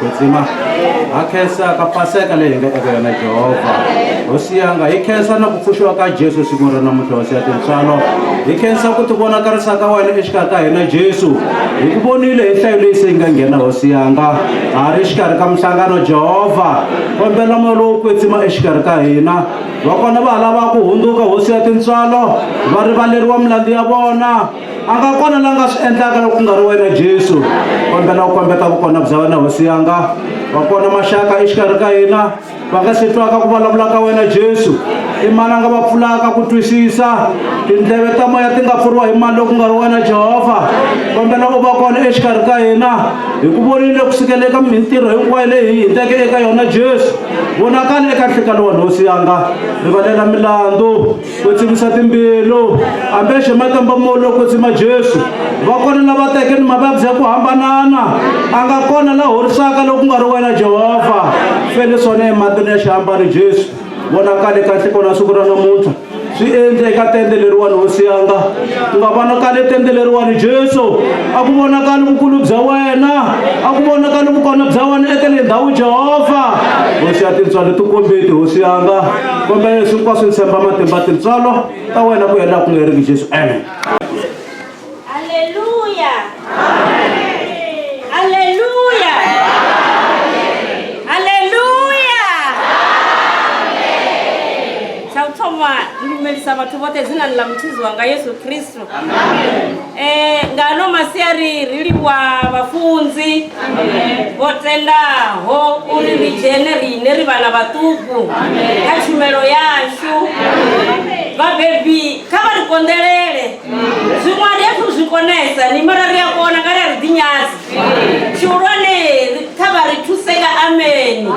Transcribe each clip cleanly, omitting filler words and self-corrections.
Kwetsima. Ha khensa ka Paseka leyi hi nga eka yona Jehovha. Hosi yanga, hi khensa na ku pfuxiwa ka Jesu siku ra namuntlha, Hosi ya tintswalo. Hi khensa ku tivonakarisa ka wena exikarhi ka hina Jesu. Hi ku vonile hi nhlayo leyi se yi nga nghena, Hosi yanga. Ha ri exikarhi ka minhlangano Jehovha. Kombela moya lowo kwetsima exikarhi ka hina. Va kona va ha lava ku hundzuka, Hosi ya tintswalo, va rivaleriwa milandzu ya vona. A nga kona la nga swi endlaka loko ku nga ri wena Jesu. Kombela u kombeta vukona bya wena Hosi yanga. Va kona maxaka exikarhi ka hina va nga se twaka ku vulavula ka wena Jesu. I mani a nga va pfulaka ku twisisa? Tindleve ta moya ti nga pfuriwa hi mani loko ku nga ri wena Jehovha? Kombela u va kona exikarhi ka hina. Hi ku vonile ku sukela eka mintirho hinkwayo leyi hi hundzeke eka yona Jesu. Vonakala eka nhlikani wa Hosi yanga. Rivalela milandzu. Kwetsimisa timbilu ambexe matimba molo kwetsima Jesu. Va kona lava teke ni mavabyi ya ku hambanana, a nga kona la horisaka loko ku nga ri wena Jehovha. Fele swona ematini ya xihambano Jesu. Vonakale kahle kona siku ra namuntlha. Swi endle eka tende leriwani Hosi yanga. Ku nga vonakali tende leriwani Jesu. A ku vonakali vukulu bya wena. A ku vonakali vukona bya wena eka leyi ndhawu Jehovha. Hosi ya tintswalo tikombeti Hosi yanga. Kombela leswi hinkwaswo ni tshemba matimba tintswalo ta wena ku hela ku nga heriki Jesu. Amen. Aleluya. Aleluya. Aleluya. Tsha u thoma ndi lumelisa vhathu vhoṱhe dzinani ḽa muthizi wanga Yesu Kristo. Eh, nga ano masiari ri livhuwa vhafunzi vho tendaho uri ri dzhene riṋe ri vhana vhaṱuku kha tshumelo yashu. Vhabebi kha vha ri konḓelele, zwiṅwe a ri athu zwi konesa ni mara ri a kona nga ri a ri ḓinyadzi. Tshihulwane kha vha ri thuse nga ameni.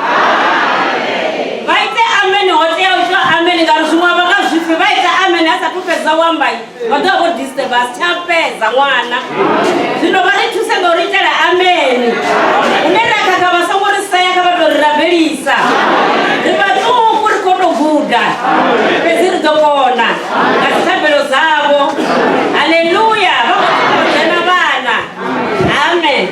Vha ite ameni ho tea u itwa ameni ngauri zwiṅwe a vha nga zwi pfi vha ita ameni a sathu fhedza u amba vha ḓo vha vho disturb a si tsha fhedza ṅwana. Zwino vha ri thuse nga u ri itela ameni. Hune ra khakha vha songo ri sea kha vha tou ri rabelisa. Ri vhaṱuku ri khou tou guda fhedzi ri ḓo kona nga dzithabelo dzavho. Haleluya vha khou dzhena vhana. Amen.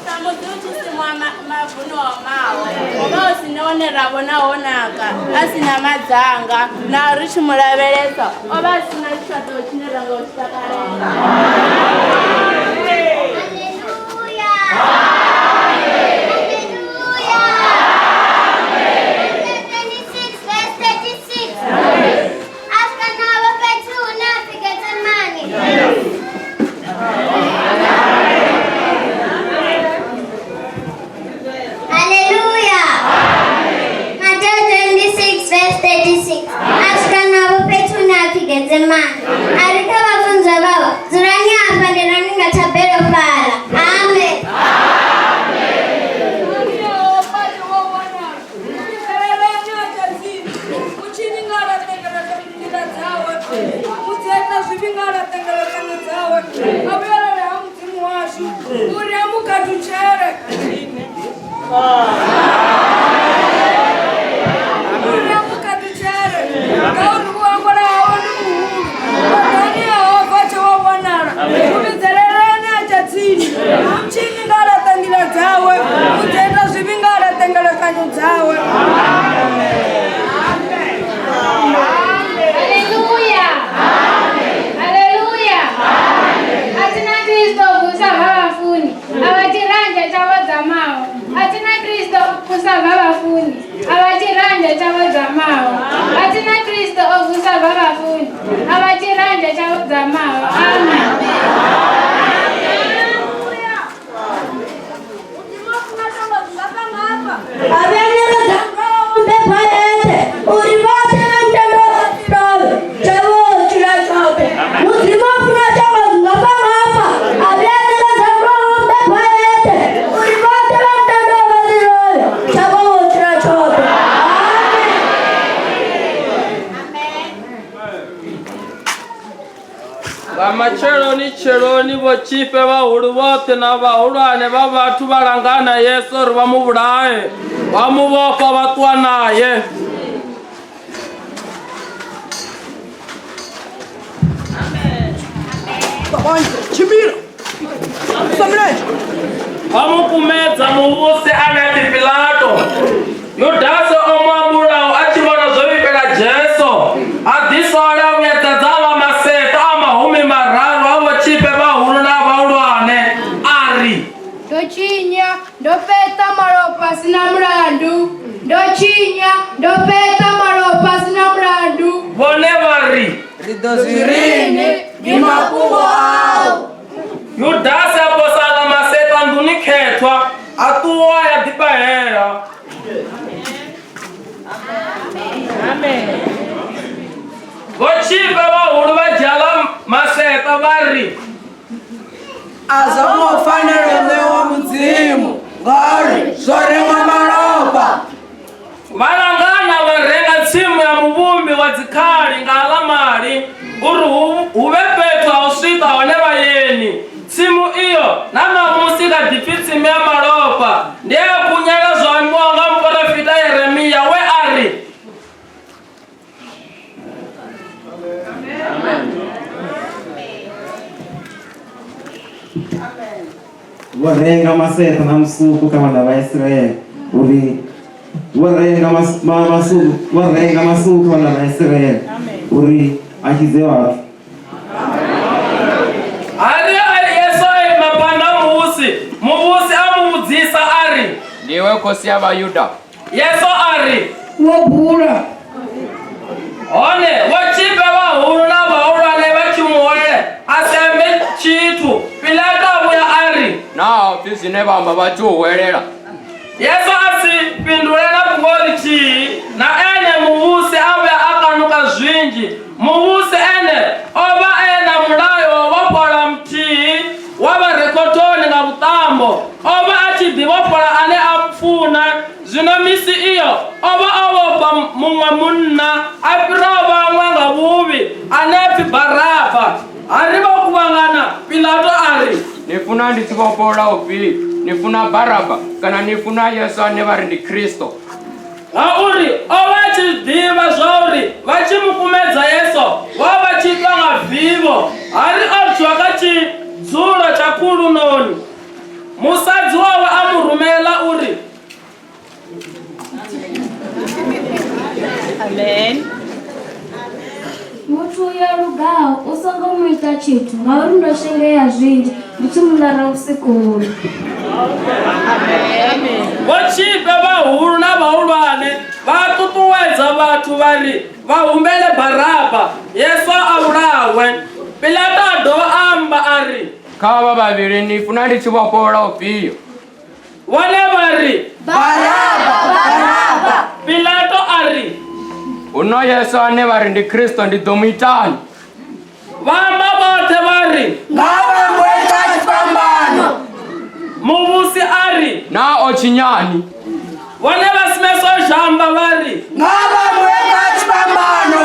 Sa muḓi u tshi simwa mavuni o omaho, ho vha hu si na hune ra vhona ho naka, a si na madzanga, naho ri tshi mu lavhelesa, o vha a si na tshifhaṱuwo tshine ra nga u tshi takalela. Haleluya! Mateo 26 verse 36 a swika navho fhethu hune ha pfi Getsemane a ri kha vhafunziwa vhawe dzulani hafha ndi rani nga thabelo fhala amen Uri a mu khathutshele uri a mu khathutshele ngauri u hangwela hawe ndi muhulu ṱoḓani Yehova tshe wa wanala mu vhidzeleleni a tsha tsini mutshinyi nga a laṱa nḓila dzawe u ḓo ita zwivhi nga a laṱe ngelekanyo dzawe Haleluya! Haleluya! A thi na Kristo u vusa vha vhafuni, a vha tshiranje tsha vho dzamaho. A thi na Kristo u vusa vha vhafuni, a vha tshiranje tsha vho dzamaho. A thi na Kristo o vusa vha vhafuni, a vha tshiranje tsha vho dzamaho. Amen. Uri vhoṱhe vha mutendo vha tshavho tshila tshoṱhe mudzimu a funa shango ngafha ngafha a vhuya a ṋekedza ngoho mbebwa yeṱhe uri vhoṱhe vha mutendo vha ḓi lovhe tshavho tshila tshoṱhe amen. tsheloni vhotshifhe vhahulu vhoṱhe na vhahulwane vha vhathu vha langana Yesu uri vha mu vhulahe. Vha mu vhofha vha ṱuwa naye. Tshimbila. Sa milenzhe. Vha mu kumedza muvhusi ane a pfi Pilato. Yudasi o mu ambulaho a tshi vhona zwo vhifhela Jesu, a ḓisola a vhuyedzedza aḽa maseṱa a 30 a vhotshifhe vhahulu na vhahulwane, a ri. Ndo tshinya, ndo fheṱa malofha a si na mulandu. Ndo tshinya, ndo fheṱa malofha a si na mulandu. Vhone vha ri. Ri ḓo zwi rini? Ndi mafhungo au. Yudasi a posa aḽa maseṱa nḓuni khethwa, a ṱuwa a ya ḓifhahela. Vhotshifhe vhahulu vha dzhia aḽa maseṱa vha ri. A zwo ngo fanela u ṋewa Mudzimu, ngauri zwo rengwa malofha. Vha langana vha renga tsimu ya muvhumbi wa dzikhali nga aḽa mali, uri hu vhe fhethu ha u swiṱa hone vhaeni. Tsimu iyo na ṋamusi i kha ḓi pfi Tsimu ya Malofha. Ndi he ya khunyela zwo ambiwaho nga muporofita Yeremia we a ri. Vho renga maseṱha na musuku kha vhana vha Israele uri vho renga mas, ma, masuku vho renga masuku kha vhana vha Israele uri a tshidze vhathu. A ri Yesu a ima phanḓa ha muvhusi, muvhusi a mu vhudzisa a ri. Ndiwe khosi ya Vhayuda? Yesu a ri. Wo bula. Hone vhotshifhe vhahulu na vhahulwane vha tshi mu holela, a si ambe tshithu. Pilato a vhuya a ri. Naa hu pfi zwine vha amba vha tshi u hwelela? Yesu a si fhindule na fhungo ḽithihi, na ene muvhusi a vhuya a kanuka zwinzhi. Muvhusi ene o vha e na mulayo wa u vhofholola muthihi wa vha re khothoni nga vhuṱambo. O vha a tshi ḓi vhofholola ane a mu funa. Zwino misi iyo o vha o vhofha muṅwe munna a fhiraho vhaṅwe nga vhuvhi, ane a pfi Baraba. Ha ri vho kuvhangana, Pilato a ri. Ni funa ndi tshi vhofholola ufhio? Ni funa Baraba kana ni funa Yesu ane vha ri ndi Kristo? Ngauri o vha a tshi ḓivha zwauri vha tshi mu kumedza Yesu vho vha vha tshi itwa nga vivho. Ha ri o dzhiwa kha tshidzulo tsha khulunoni, musadzi wawe a mu rumela uri. Amen. Muthu uyo o lugaho u songo mu ita tshithu, ngauri ndo shengea zwinzhi ndi tshi mu lara vhusiku huno. Vhotshifhe vhahulu na vhahulwane vha ṱuṱuwedza vhathu vha ri vha humbele Baraba, Yesu a vhulawe. Pilato a dovha a amba a ri. Kha avha vhavhili ni funa ndi tshi vhofholola ufhio? Vhone vha ri, Baraba! Baraba! Pilato a ri, Huno Yesu ane vha ri ndi Kristo ndi ḓo mu itani? Vha amba vhoṱhe vha ri, Nga vhambwe kha tshifhambano! Muvhusi a ri, Naa o tshinyani? Vhone vha simesa u zhamba vha ri, Nga vhambwe kha tshifhambano!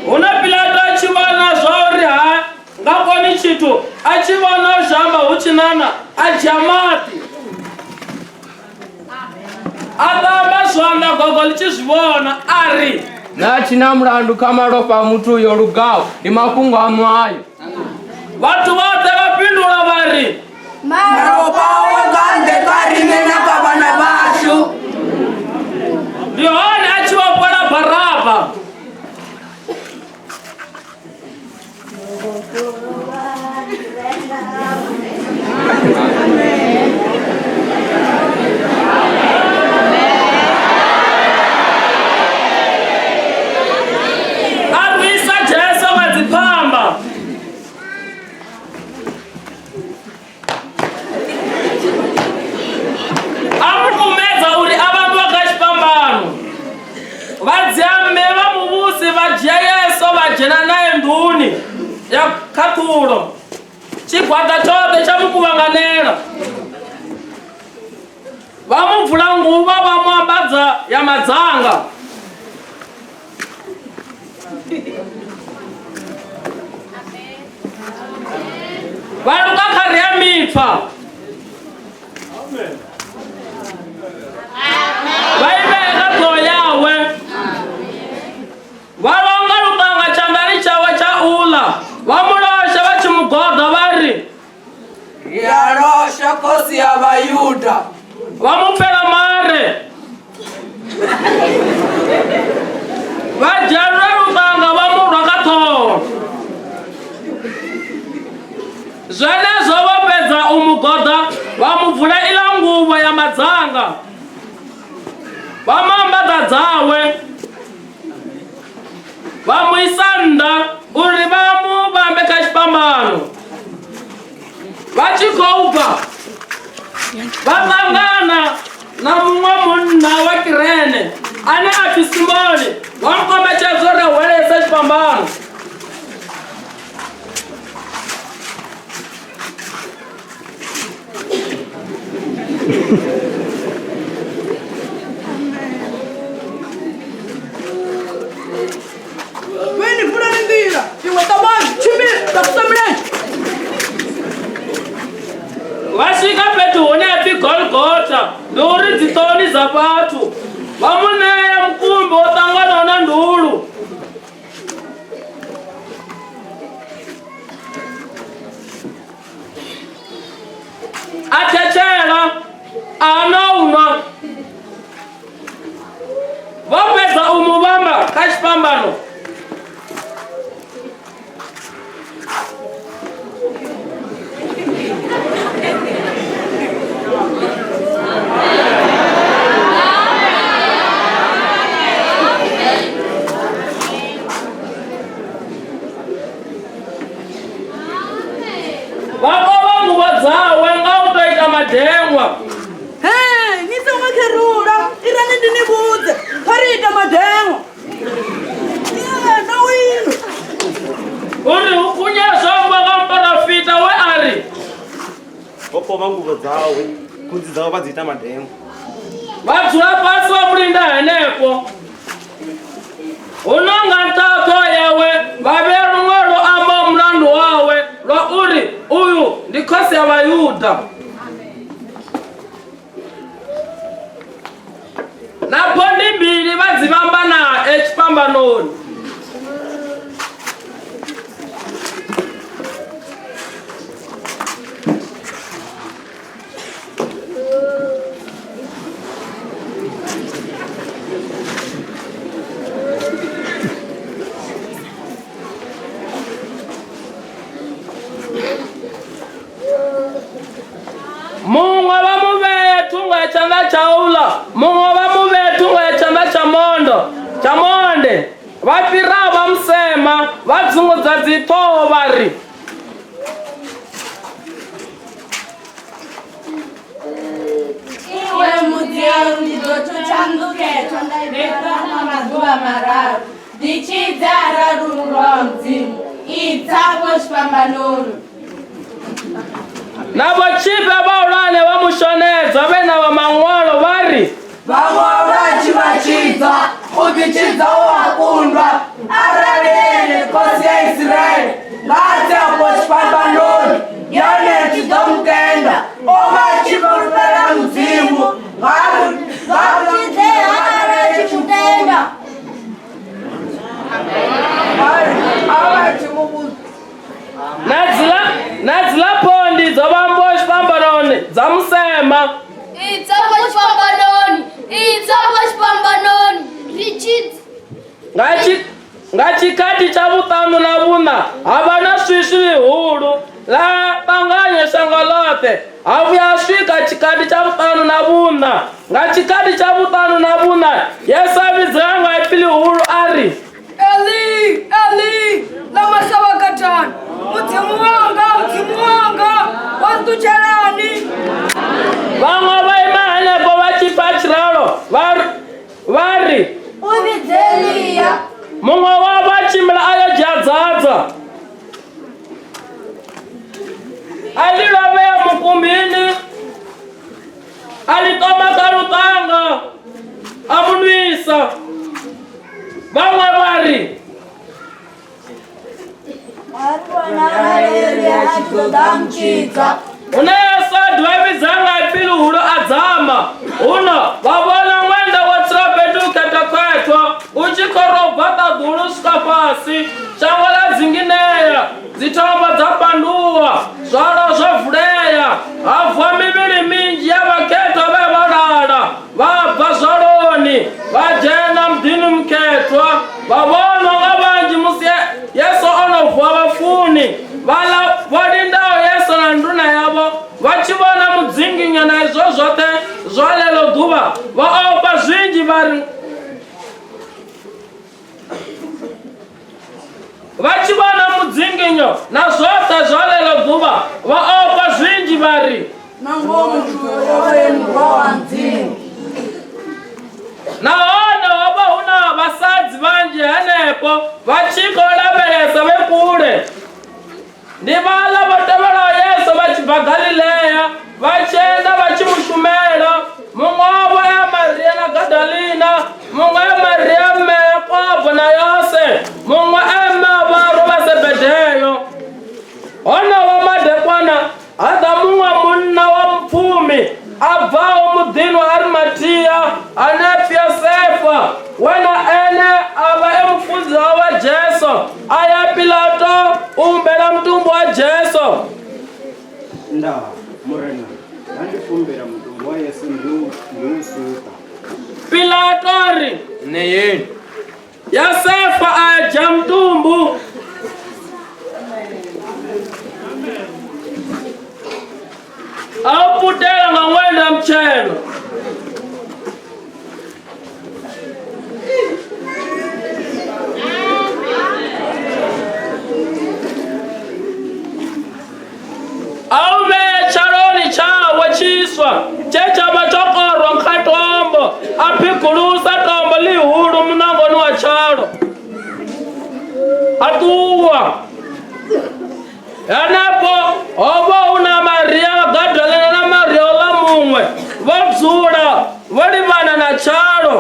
Huno Pilato a tshi vhona zwauri ha nga koni tshithu, a tshi vhona u zhamba hu tshi nana, a dzhia maḓi a ṱamba zwanḓa gogo ḽi tshi zwi vhona, a ri. Nṋe a thi na mulandu kha malofha a muthu uyo o lugaho, ndi mafhungo aṋu ayo. Vhathu vhoṱhe vha fhindula vha ri. Malofha awe nga nnḓe kha riṋe na kha vhana vhashu. Ndi hone a tshi vhofhola Baraba. A rwisa Jesu nga dziphamba. A mu kumedza uri a vhambiwe kha tshifhambano. Vhadziamme vha muvhusi vha dzhia Yesu vha dzhena nae nḓuni ya khaṱhulo. Tshigwada tshoṱhe tsha mu kuvhanganela. Vha mu bvula nguvho vha mu ambadza ya madzanga. pfa vha i vhea kha ṱhoho yawe vha longa luṱanga tshanḓani tshawe tsha uḽa vha mu losha vha tshi mu goḓa vha ri Ri a losha khosi ya Vhayuda. Vha mu pfela mare. Vha dzhia lwe luṱanga vha mu rwa kha ṱhoho. Zwenezwo vho fhedza u mu goḓa vha mu bvula iḽa nguvho ya madzanga vha mu ambadza dzawe vha mu isa nnḓa uri vha mu vhambe kha tshifhambano vha tshi khou bva vha ṱangana na muṅwe munna wa kirene ane a pfi simoni wa mu kombetshedza uri a hwelese tshifhambano Veni vulani nḓila iwe ṱavhanya tshimbila takusa milenzhe vha swika fhethu hune ha pfi golgotha ndi uri dziṱoni dza vhathu vha mu ṋea mukumbi wo ṱanganaho na ndulu a thetshela a hana u nwa vho fhedza u mu vhamba kha tshifhambano vha kovha nguvho dzawe nga u tou ita madeṅwa He, ni songo kherula irani ndi ni vhudze kha ri ite madeṅwa Iwe, na wino uri hu khunyeswa amba nga muporofita we a ri Vho kovha nguvho dzawe, khunzi dzawe vha dzi ita madeṅwa. vha dzula fhasi vha mu linda henefho huno nga nṱha ha ṱhoho yawe vha vhea luṅwe lu ambaho mulandu wawe lwa uri uyu ndi khosi ya vhayuda na phondi mbili vha dzi vhamba nae tshifhambanoni muṅwe vha mu vhee thungo ya tshanḓa tsha uḽa muṅwe vha mu vhee thungo ya tshanḓa tsha mondo tsha monde vha fhiraho vha musema vha dzungudza dziṱhoho vha ri Iwe mudzimu ndi ḓo thutha nnḓu khethwa nda i fhaṱa nga maḓuvha mararu ndi tshidze arali u murwa wa mudzimu itsa afho tshifhambanoni na vhotshifhe vhahulwane vha mu shonedza vhe na vha maṅwalo vha ri Vhaṅwe vha tshi vha tshidza, u ḓitshidza u a kundwa. Arali ene khosi ya Israele, nga a tse afho tshifhambanoni, yone ri tshi ḓo mu tenda. O vha a tshi fhulufhela Mudzimu, nga mu- nga mu Tshidze arali tshi mu tenda. A vha a tshi mu vhudza. na dziḽa na dziḽa phondi dzo vhambiwa tshifhambanoni dza musema Itsa afho tshifhambanoni itsa afho tshifhambanoni ri tshidze nga tshi nga tshikhathi tsha vhuṱanu na vhuṋa ha vha na swiswi ḽihulu ḽa ṱanganya shango ḽoṱhe ha vhuya ha swika tshikhathi tsha vhuṱanu na vhuṋa nga tshikhathi tsha vhuṱanu na vhuṋa yesu a vhidzela nga ipfi ḽihulu a ri Eli, Eli, lama sabakatani. Mudzimu wanga, Mudzimu wanga, wa nṱutshelani? vhaṅwe vha ima henefho vha tshi pfa tshiralo vha vha ri U vhidze Elia. muṅwe wavho a tshimbila a yo dzhia dzadza a ḽi lovhea mukumbini a ḽi ṱoma kha luṱanga a mu nwisa vhaṅwe vha ri Arali Elia a tshi ḓo ḓa a mu tshidza. Hune Yesu a dovha a vhidza nga ipfi ḽihulu a dzama. Huno vha vhona ṅwenda wo tsira fhethu hukhethwakhethwa u tshi khou bva ṱaḓulu u swika fhasi. Shango ḽa dzinginea, dzithovho dza fhanduwa, zwalo zwa vulea, ha vuwa mivhili minzhi ya vhakhethwa vhe vha lala, vha bva zwaloni vha dzhena muḓini mukhethwa, vha vhonwa nga vhanzhi musi Yesu o no vuwa vhafuni. Vhaḽa vho lindaho Yesu na nduna yavho vha tshi vhona mudzinginyo na izwo zwoṱhe zwa ḽeḽo ḓuvha, vha ofha zwinzhi vha ri vha tshi vhona mudzinginyo na zwoṱhe zwa ḽeḽo ḓuvha vha ofha zwinzhi vha ri Nangoho muthu uyo o vha e murwa wa Mudzimu. Nahone ho vha hu na vhasadzi vhanzhi henefho vha tshi khou lavhelesa vhe kule. Ndi vhaḽa vho tevhelaho Yesu vha tshi bva Galilea, vha tshi enda vha tshi mu shumela. Muṅwe wavho e Maria na Gadalina, muṅwe e Maria mme a Yakobo na Yose, muṅwe e mme a vharwa vha Zebedeo. Honovho madekwana Ha ḓa muṅwe munna wa mupfumi a bvaho muḓini wa Arimathia ane a pfi Yosefa, we na ene a vha e mufunziwa wa Jesu, a ya Pilato u humbela mutumbu wa Jesu. Ndaa, Murena, nda ndi fumbela mutumbu wa Yesu ndi u ndi u suka. Pilato a ri, Ṋeyeni. Yosefa a dzhia mutumbu a u putela nga ṅwenda mutshena. A u vhea tshaloni tshawe tshiswa tshe tsha vha tsho korwa kha tombo, a phigulusa tombo ḽihulu muṋangoni wa tshalo, a ṱuwa. Henefho ho vha hu na Maria Magadalena na Maria uḽa muṅwe, vho dzula vho livhana na tshalo.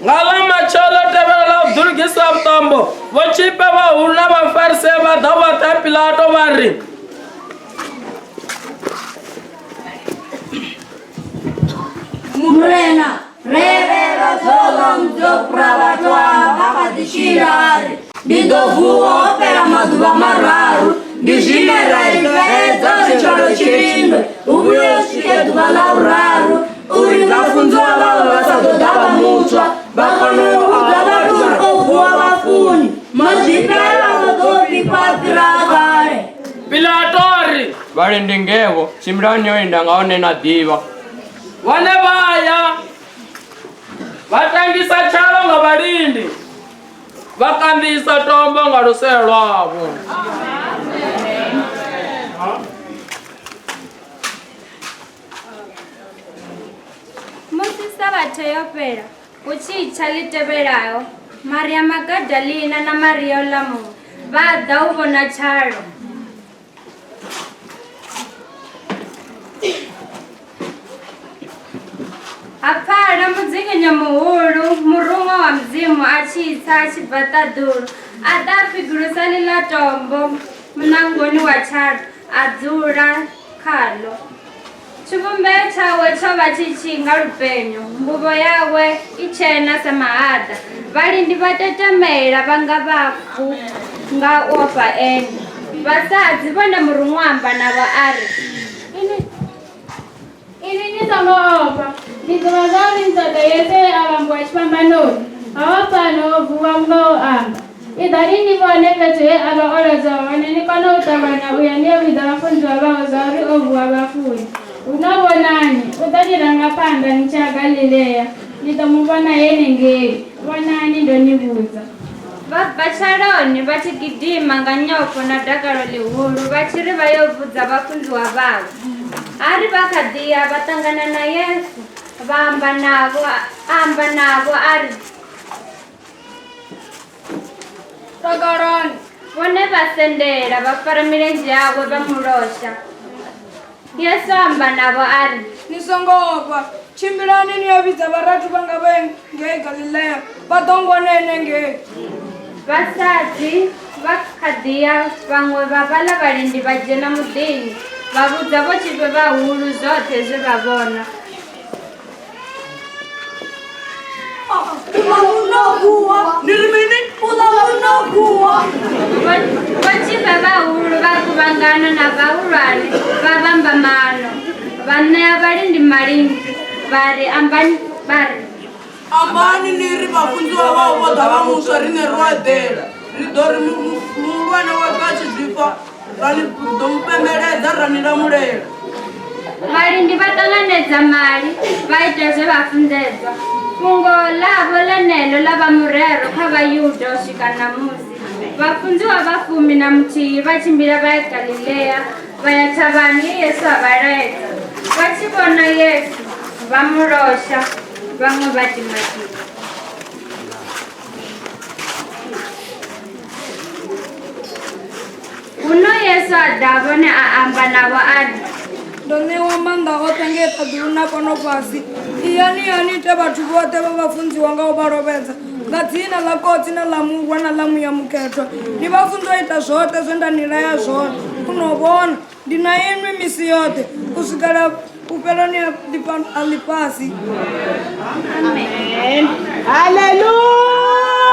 Nga ḽa matshelo ḽo tevhela ḽa u ḓilugisa vhuṱambo, vhotshifhe vhahulu na Vhafarisei vha ḓa vhoṱhe ha Pilato vha ri, Murena, ri elelwa zwe uḽa muthu o fhura vhathu a vha kha ḓi tshila a ri, Ndi ḓo vuwa ho fhela maḓuvha mararu. Ndi zwine ra iledza uri tshalo tshi lindwe hu vhuye hu swike ḓuvha ḽa vhuraru, uri vhafunziwa vhawe vha sa ḓo ḓa vha mu tswa, vha kone u vhudza vhathu uri o vuwa vhafuni. Mazwifhi aya a ḓo vhifha a fhira a kale. Pilato a ri, Vhalindi ngevho, tshimbilani ni yo linda nga hune na ḓivha. Vhone vha ya vha tangisa tshalo nga vhalindi. Vha kanḓisa tombo nga lusea lwavho. Musi Sabatha yo fhela, hu tshi tsha ḽi tevhelaho, Maria Magadalina na Maria uḽa muṅwe vha ḓa u vhona tshalo. Ha pfala mudzinginyo muhulu, muruṅwa wa Mudzimu a tshi tsa a tshi bva ṱaḓulu, a ḓa a fhigulusa ḽiḽa tombo muṋangoni wa tshalo, a dzula khaḽo. Tshivhumbeo tshawe tsho vha tshi tshi nga lupenyo, nguvho yawe i tshena sa mahaḓa. Vhalindi vha tetemela vha nga vhafu nga u ofha ene. Vhasadzi vhone muruṅwa a amba navho a ri, Inwi inwi ni songo ofha, ni ḓivha zwauri ni ṱoḓa Yesu we a vhambiwa tshifhambanoni. Haho fhano, o vuwa vhunga o amba. Iḓani ni vhone fhethu he a vha o ladzwa hone, ni kone u ṱavhanya u ya ni yo vhidza vhafunziwa vhawe zwauri o vuwa vhafuni. Huno vhonani, u ḓo ni ranga phanḓa ni tshi ya Galilea, ni ḓo mu vhona henengei. Vhonani, ndo ni vhudza. Vha bva tshaloni vha tshi gidima nga nyofho na dakalo ḽihulu, vha tshi ri vha yo vhudza vhafunziwa vhavho. Ha ri vha kha ḓi ya, vha ṱangana na Yesu, vha amba navho, a amba navho a ri, Takalani. Vhone vha sendela vha fara milenzhe yawe vha mu losha. Yesu a amba navho a ri, Ni songo ofha. Tshimbilani ni yo vhidza vharathu vhanga vha ye ngei Galilea, vha ḓo ngwana henengei. Vhasadzi vha kha ḓi ya, vhaṅwe vha vhaḽa vhalindi vha dzhena muḓini, Vha vhudza vhotshifhe vhahulu zwoṱhe zwe vha vhona. Vhotshifhe vhahulu vha kuvhangana na vhahulwane vha vhamba maano, vha ṋea vhalindi malinzwi, vha ri, Ambani vha ri. Ambani ni ri vhafunziwa vhawe vho ḓa vha muswa riṋe ro eḓela. Ri ḓo ri muhulwane washu a tshi zwi pfa ra ni ḓo mu fhembeledza ra ni lamulela. Vhalindi vha ṱanganedza mali vha ita zwe vha funzedzwa. Fhungo ḽavho ḽeneḽo ḽa vha murero kha Vhayuda u swika ṋamusi. Vhafunziwa vha 11 vha tshimbila vha ya Galilea vha ya thavhani ye Yesu a vha laedza. Vha tshi vhona Yesu vha mu losha, vhaṅwe vha timatima. Huno Yesu a ḓa vhone a amba navho a ri, Ndo ṋewa maanḓa oṱhe ngei ṱaḓulu na fhano fhasi. Iyani yani ite vhathu vhoṱhe vha vhafunziwa nga u vha lovhedza nga dzina ḽa Khotsi na ḽa Murwa na ḽa Muya Mukhethwa. Ni vha funze u ita zwoṱhe zwe nda ni laya zwone. Huno vhona, ndi na inwi misi yoṱhe u swikela vhufheloni ha ha ḽifhasi. Amen. Haleluya!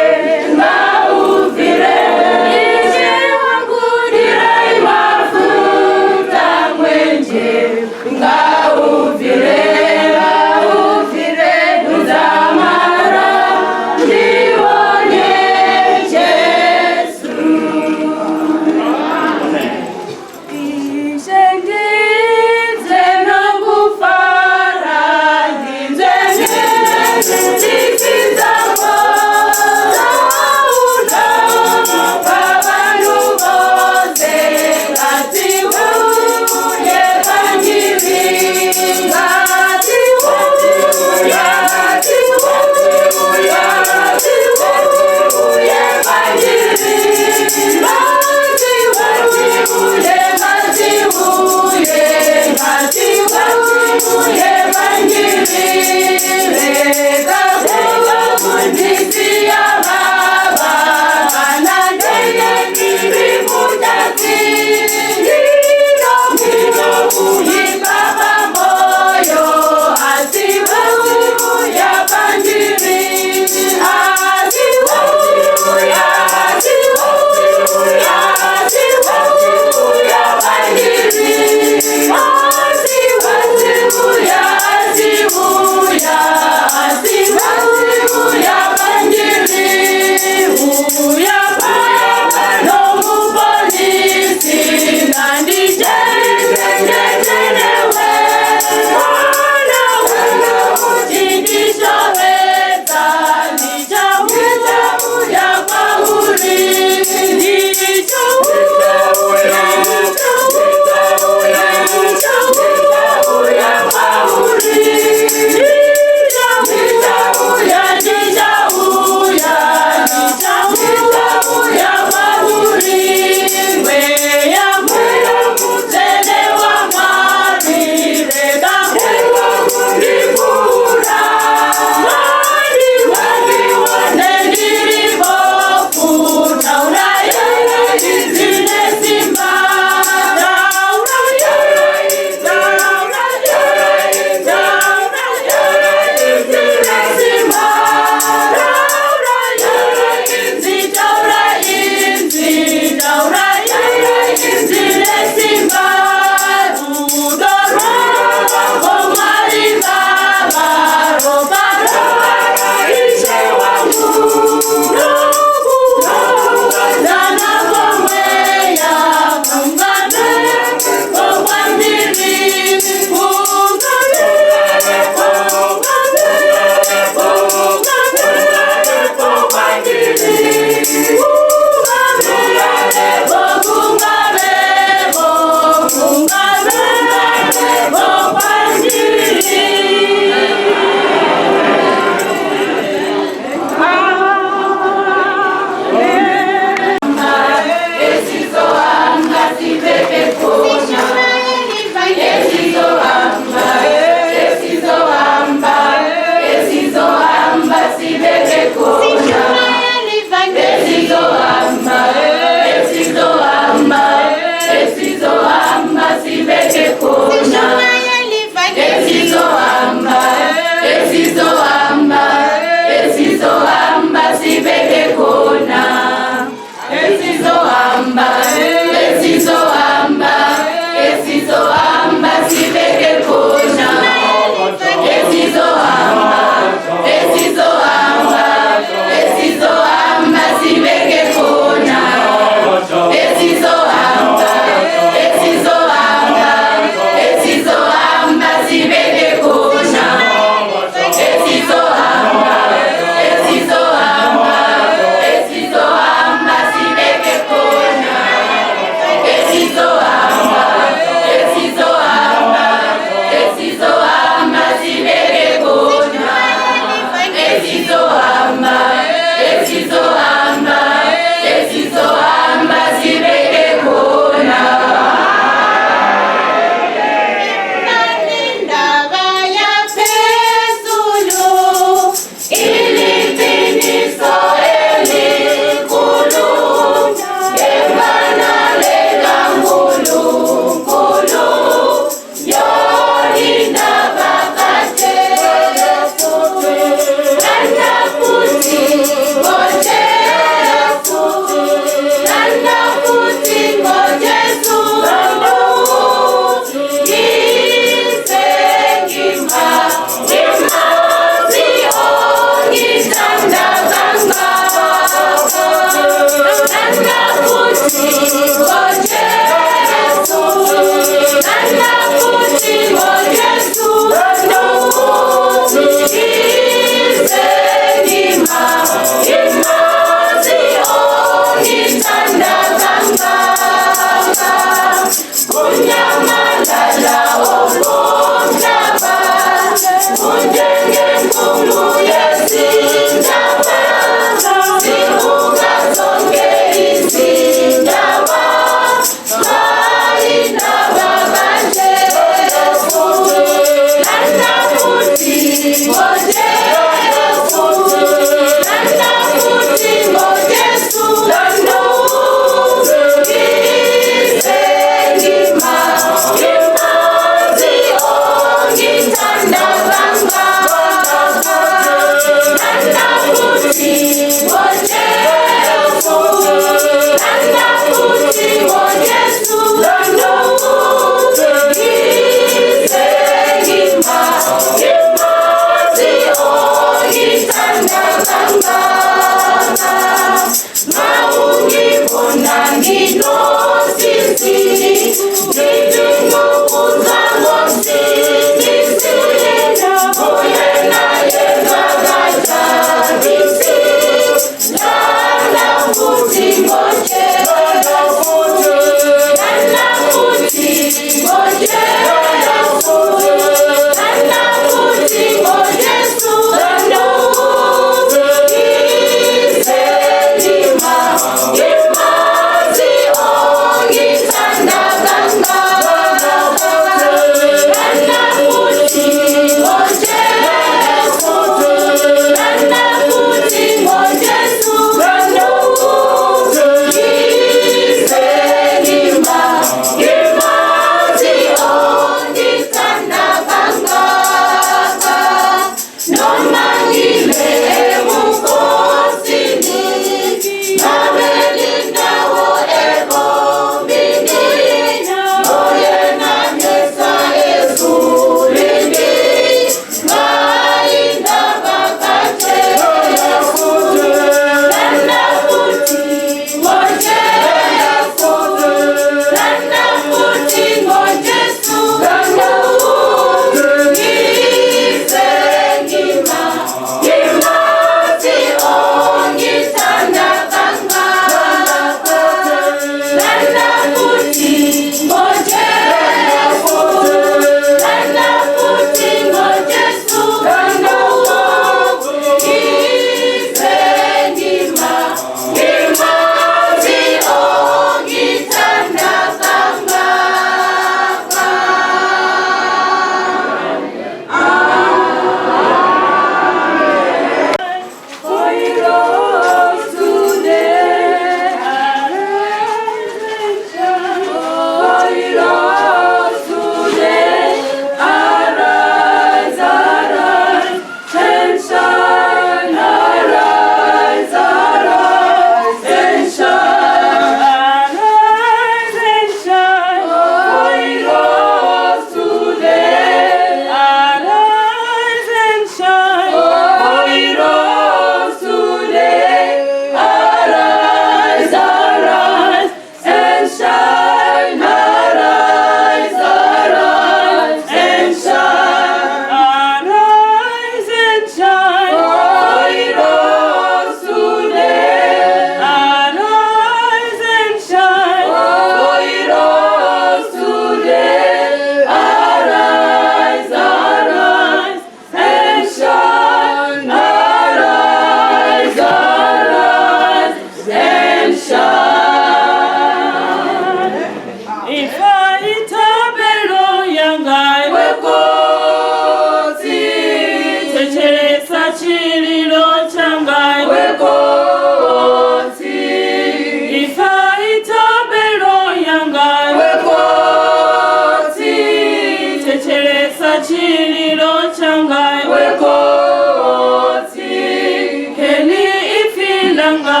Langa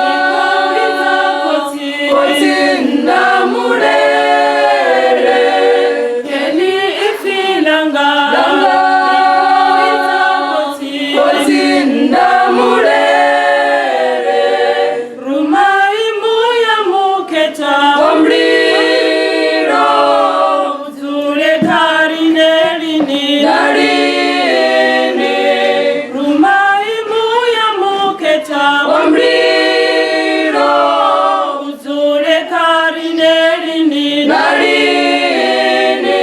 Ndi khou vhidza khotsi Khotsi nndamulele. Heḽi ipfi ḽanga Langa. Ndi khou vhidza khotsi Khotsi nndamulele. Rumai muya mukhethwa Wa mulilo. U dzule kha riṋe lini Na lini. Rumai muya mukhethwa Wa mulilo. U dzule kha riṋe lini Na lini.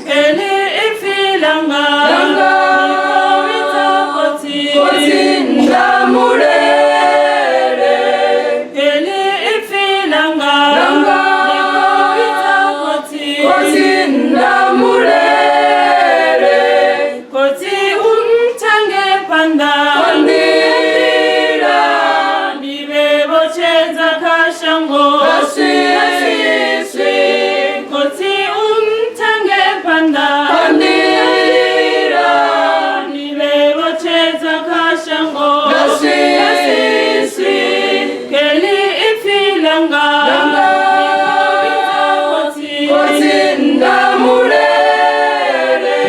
Heḽi ipfi ḽanga Langa. Ndi khou vhidza khotsi Khotsi nndamulele. Heḽi ipfi ḽanga Langa. Ndi khou vhidza khotsi Khotsi nndamulele. Khotsi u nthange phanḓa Wa nḓila. Ndi vhe vho tshedza kha shango Ḽa swiswi. Khotsi u nthange phanḓa Wa nḓila. Ndi vhe vho tshedza kha shango Ḽa swiswi. Heḽi ipfi ḽanga Langa. Ndi khou vhidza khotsi Khotsi nndamulele.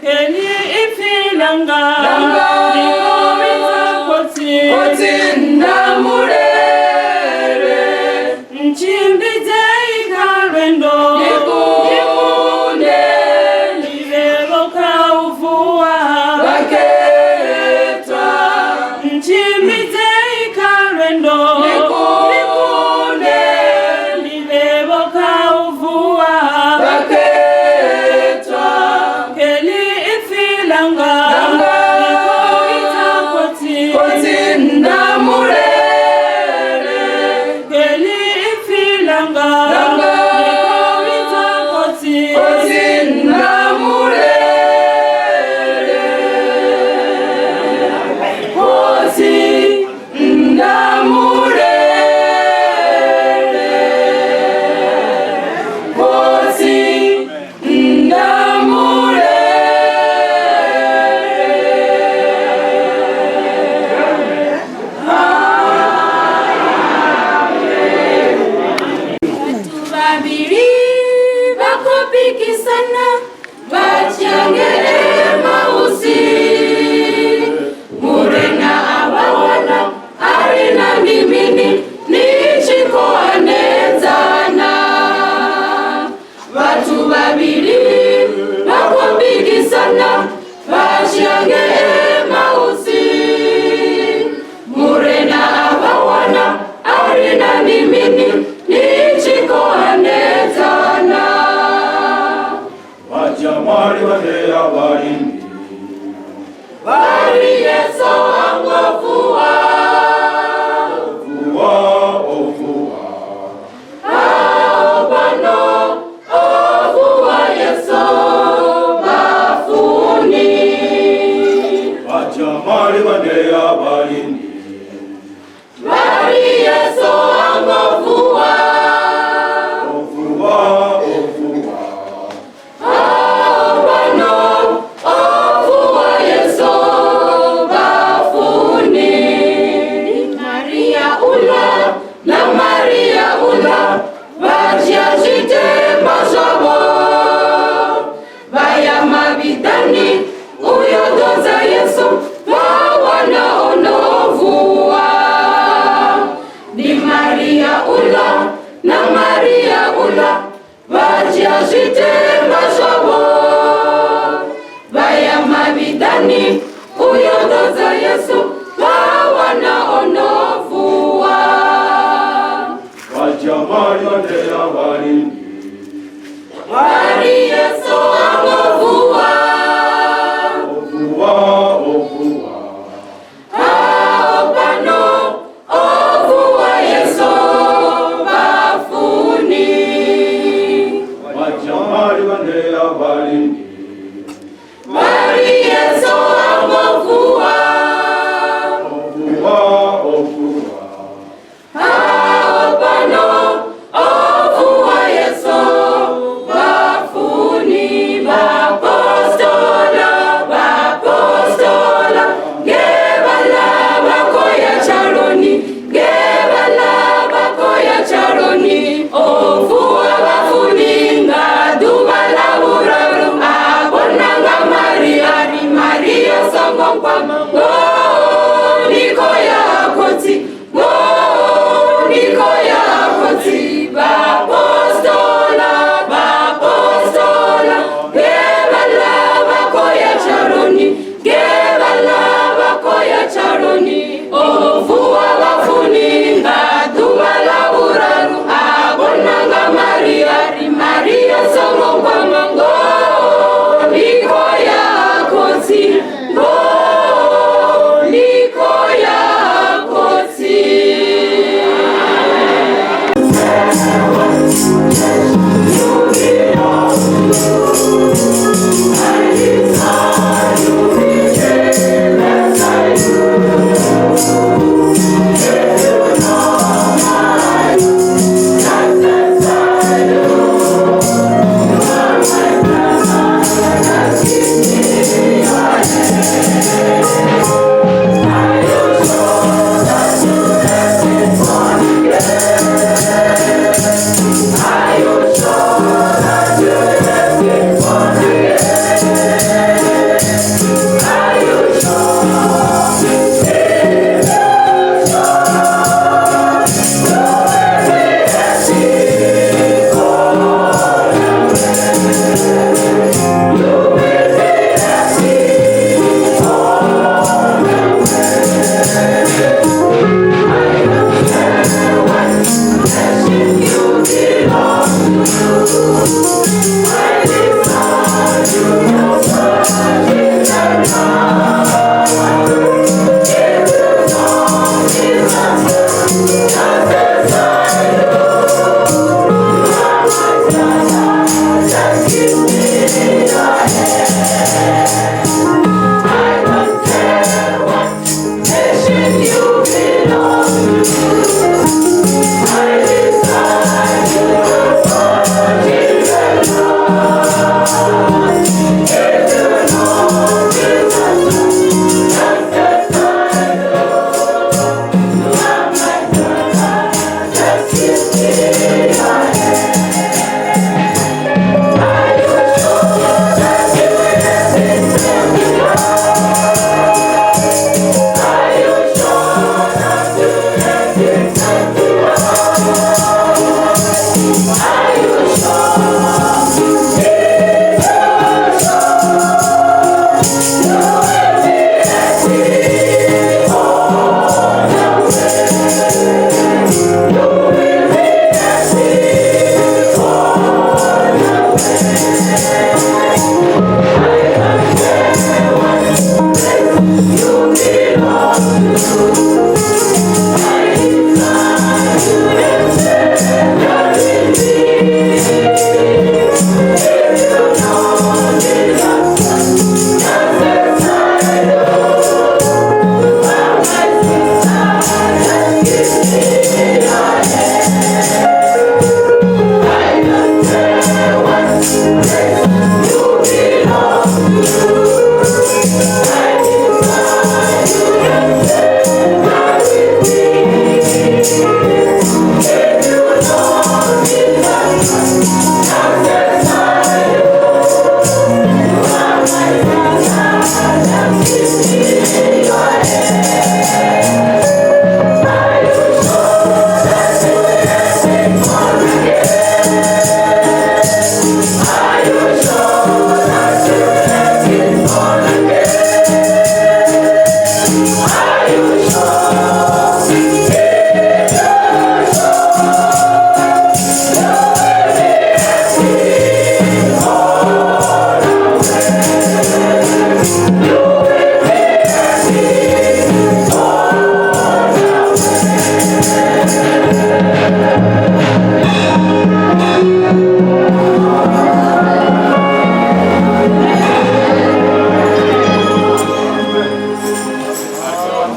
Heḽi ipfi ḽanga Langa. Ndi khou vhidza khotsi Khotsi nndamulele. Ntshimbidze kha lwendo Ndi kunde. Ndi vhe vho kha u vuwa Vhakhethwa. Ntshimbidze kha lwendo Ndi kunde. Ndi vhe vho kha u vuwa Vhakhethwa. Heḽi ipfi ḽanga Langa. Ndi khou vhidza khotsi Khotsi nndamulele. Heḽi ipfi ḽanga Langa. Ndi khou vhidza khotsi Khotsi nndamulele. Khotsi nndamulele.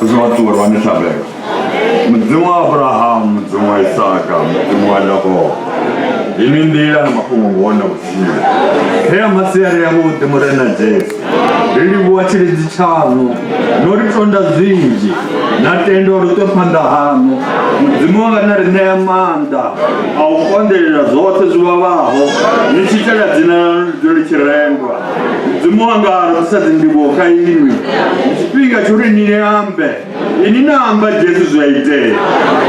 Mudzimu wa ṱuwa ni thabelo mudzimu wa abrahamu mudzimu wa isaka mudzimu wa yakobo ini nḓila na mafhungo ngoho na vhutshilo khea masiari yavhuḓi murena jesu ri livhuwa tshilidzi tshaṋu no ri tonda zwinzhi na tenda uri ṱwe phanḓa haṋu mudzimu wanga na ri ṋea maanḓa a u konḓelela zwoṱhe zwi vhavhaho ni tshi itela dzina ḽaṋu ḽi dzule ḽi tshi rendwa mudzimu wanga ri ḓisa dzindivhuwo kha inwi ndi tshifhinga tsho uri ni ambe ini na amba jesu zwi a itea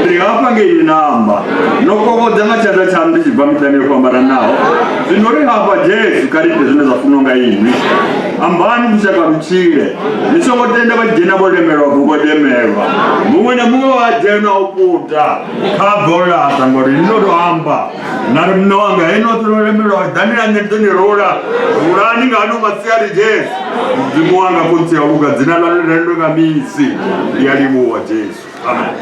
ri hafha nge ini na amba no kokodza nga tshanḓa tshaṋu ndi tshi bva miṱani yo fhambananaho zwino ri hafha jesu kha ri ite zwine zwa funwa nga inwi ambani lushaka lu tshile ni songo tenda vha dzhena vho lemelwa vho lemelwa muṅwe na muṅwe wa dzhena u puta kha bolaṱa ngori ni no to amba na ri muṋe wanga hei noṱhe no lemelwa ḓani na nṋe ndi ḓo ni rula rulani nga ano masiari jesu mudzimu wanga khotsi a luga dzina ḽa ḽi rendwe nga misi ndi a livhuwa jesu amen.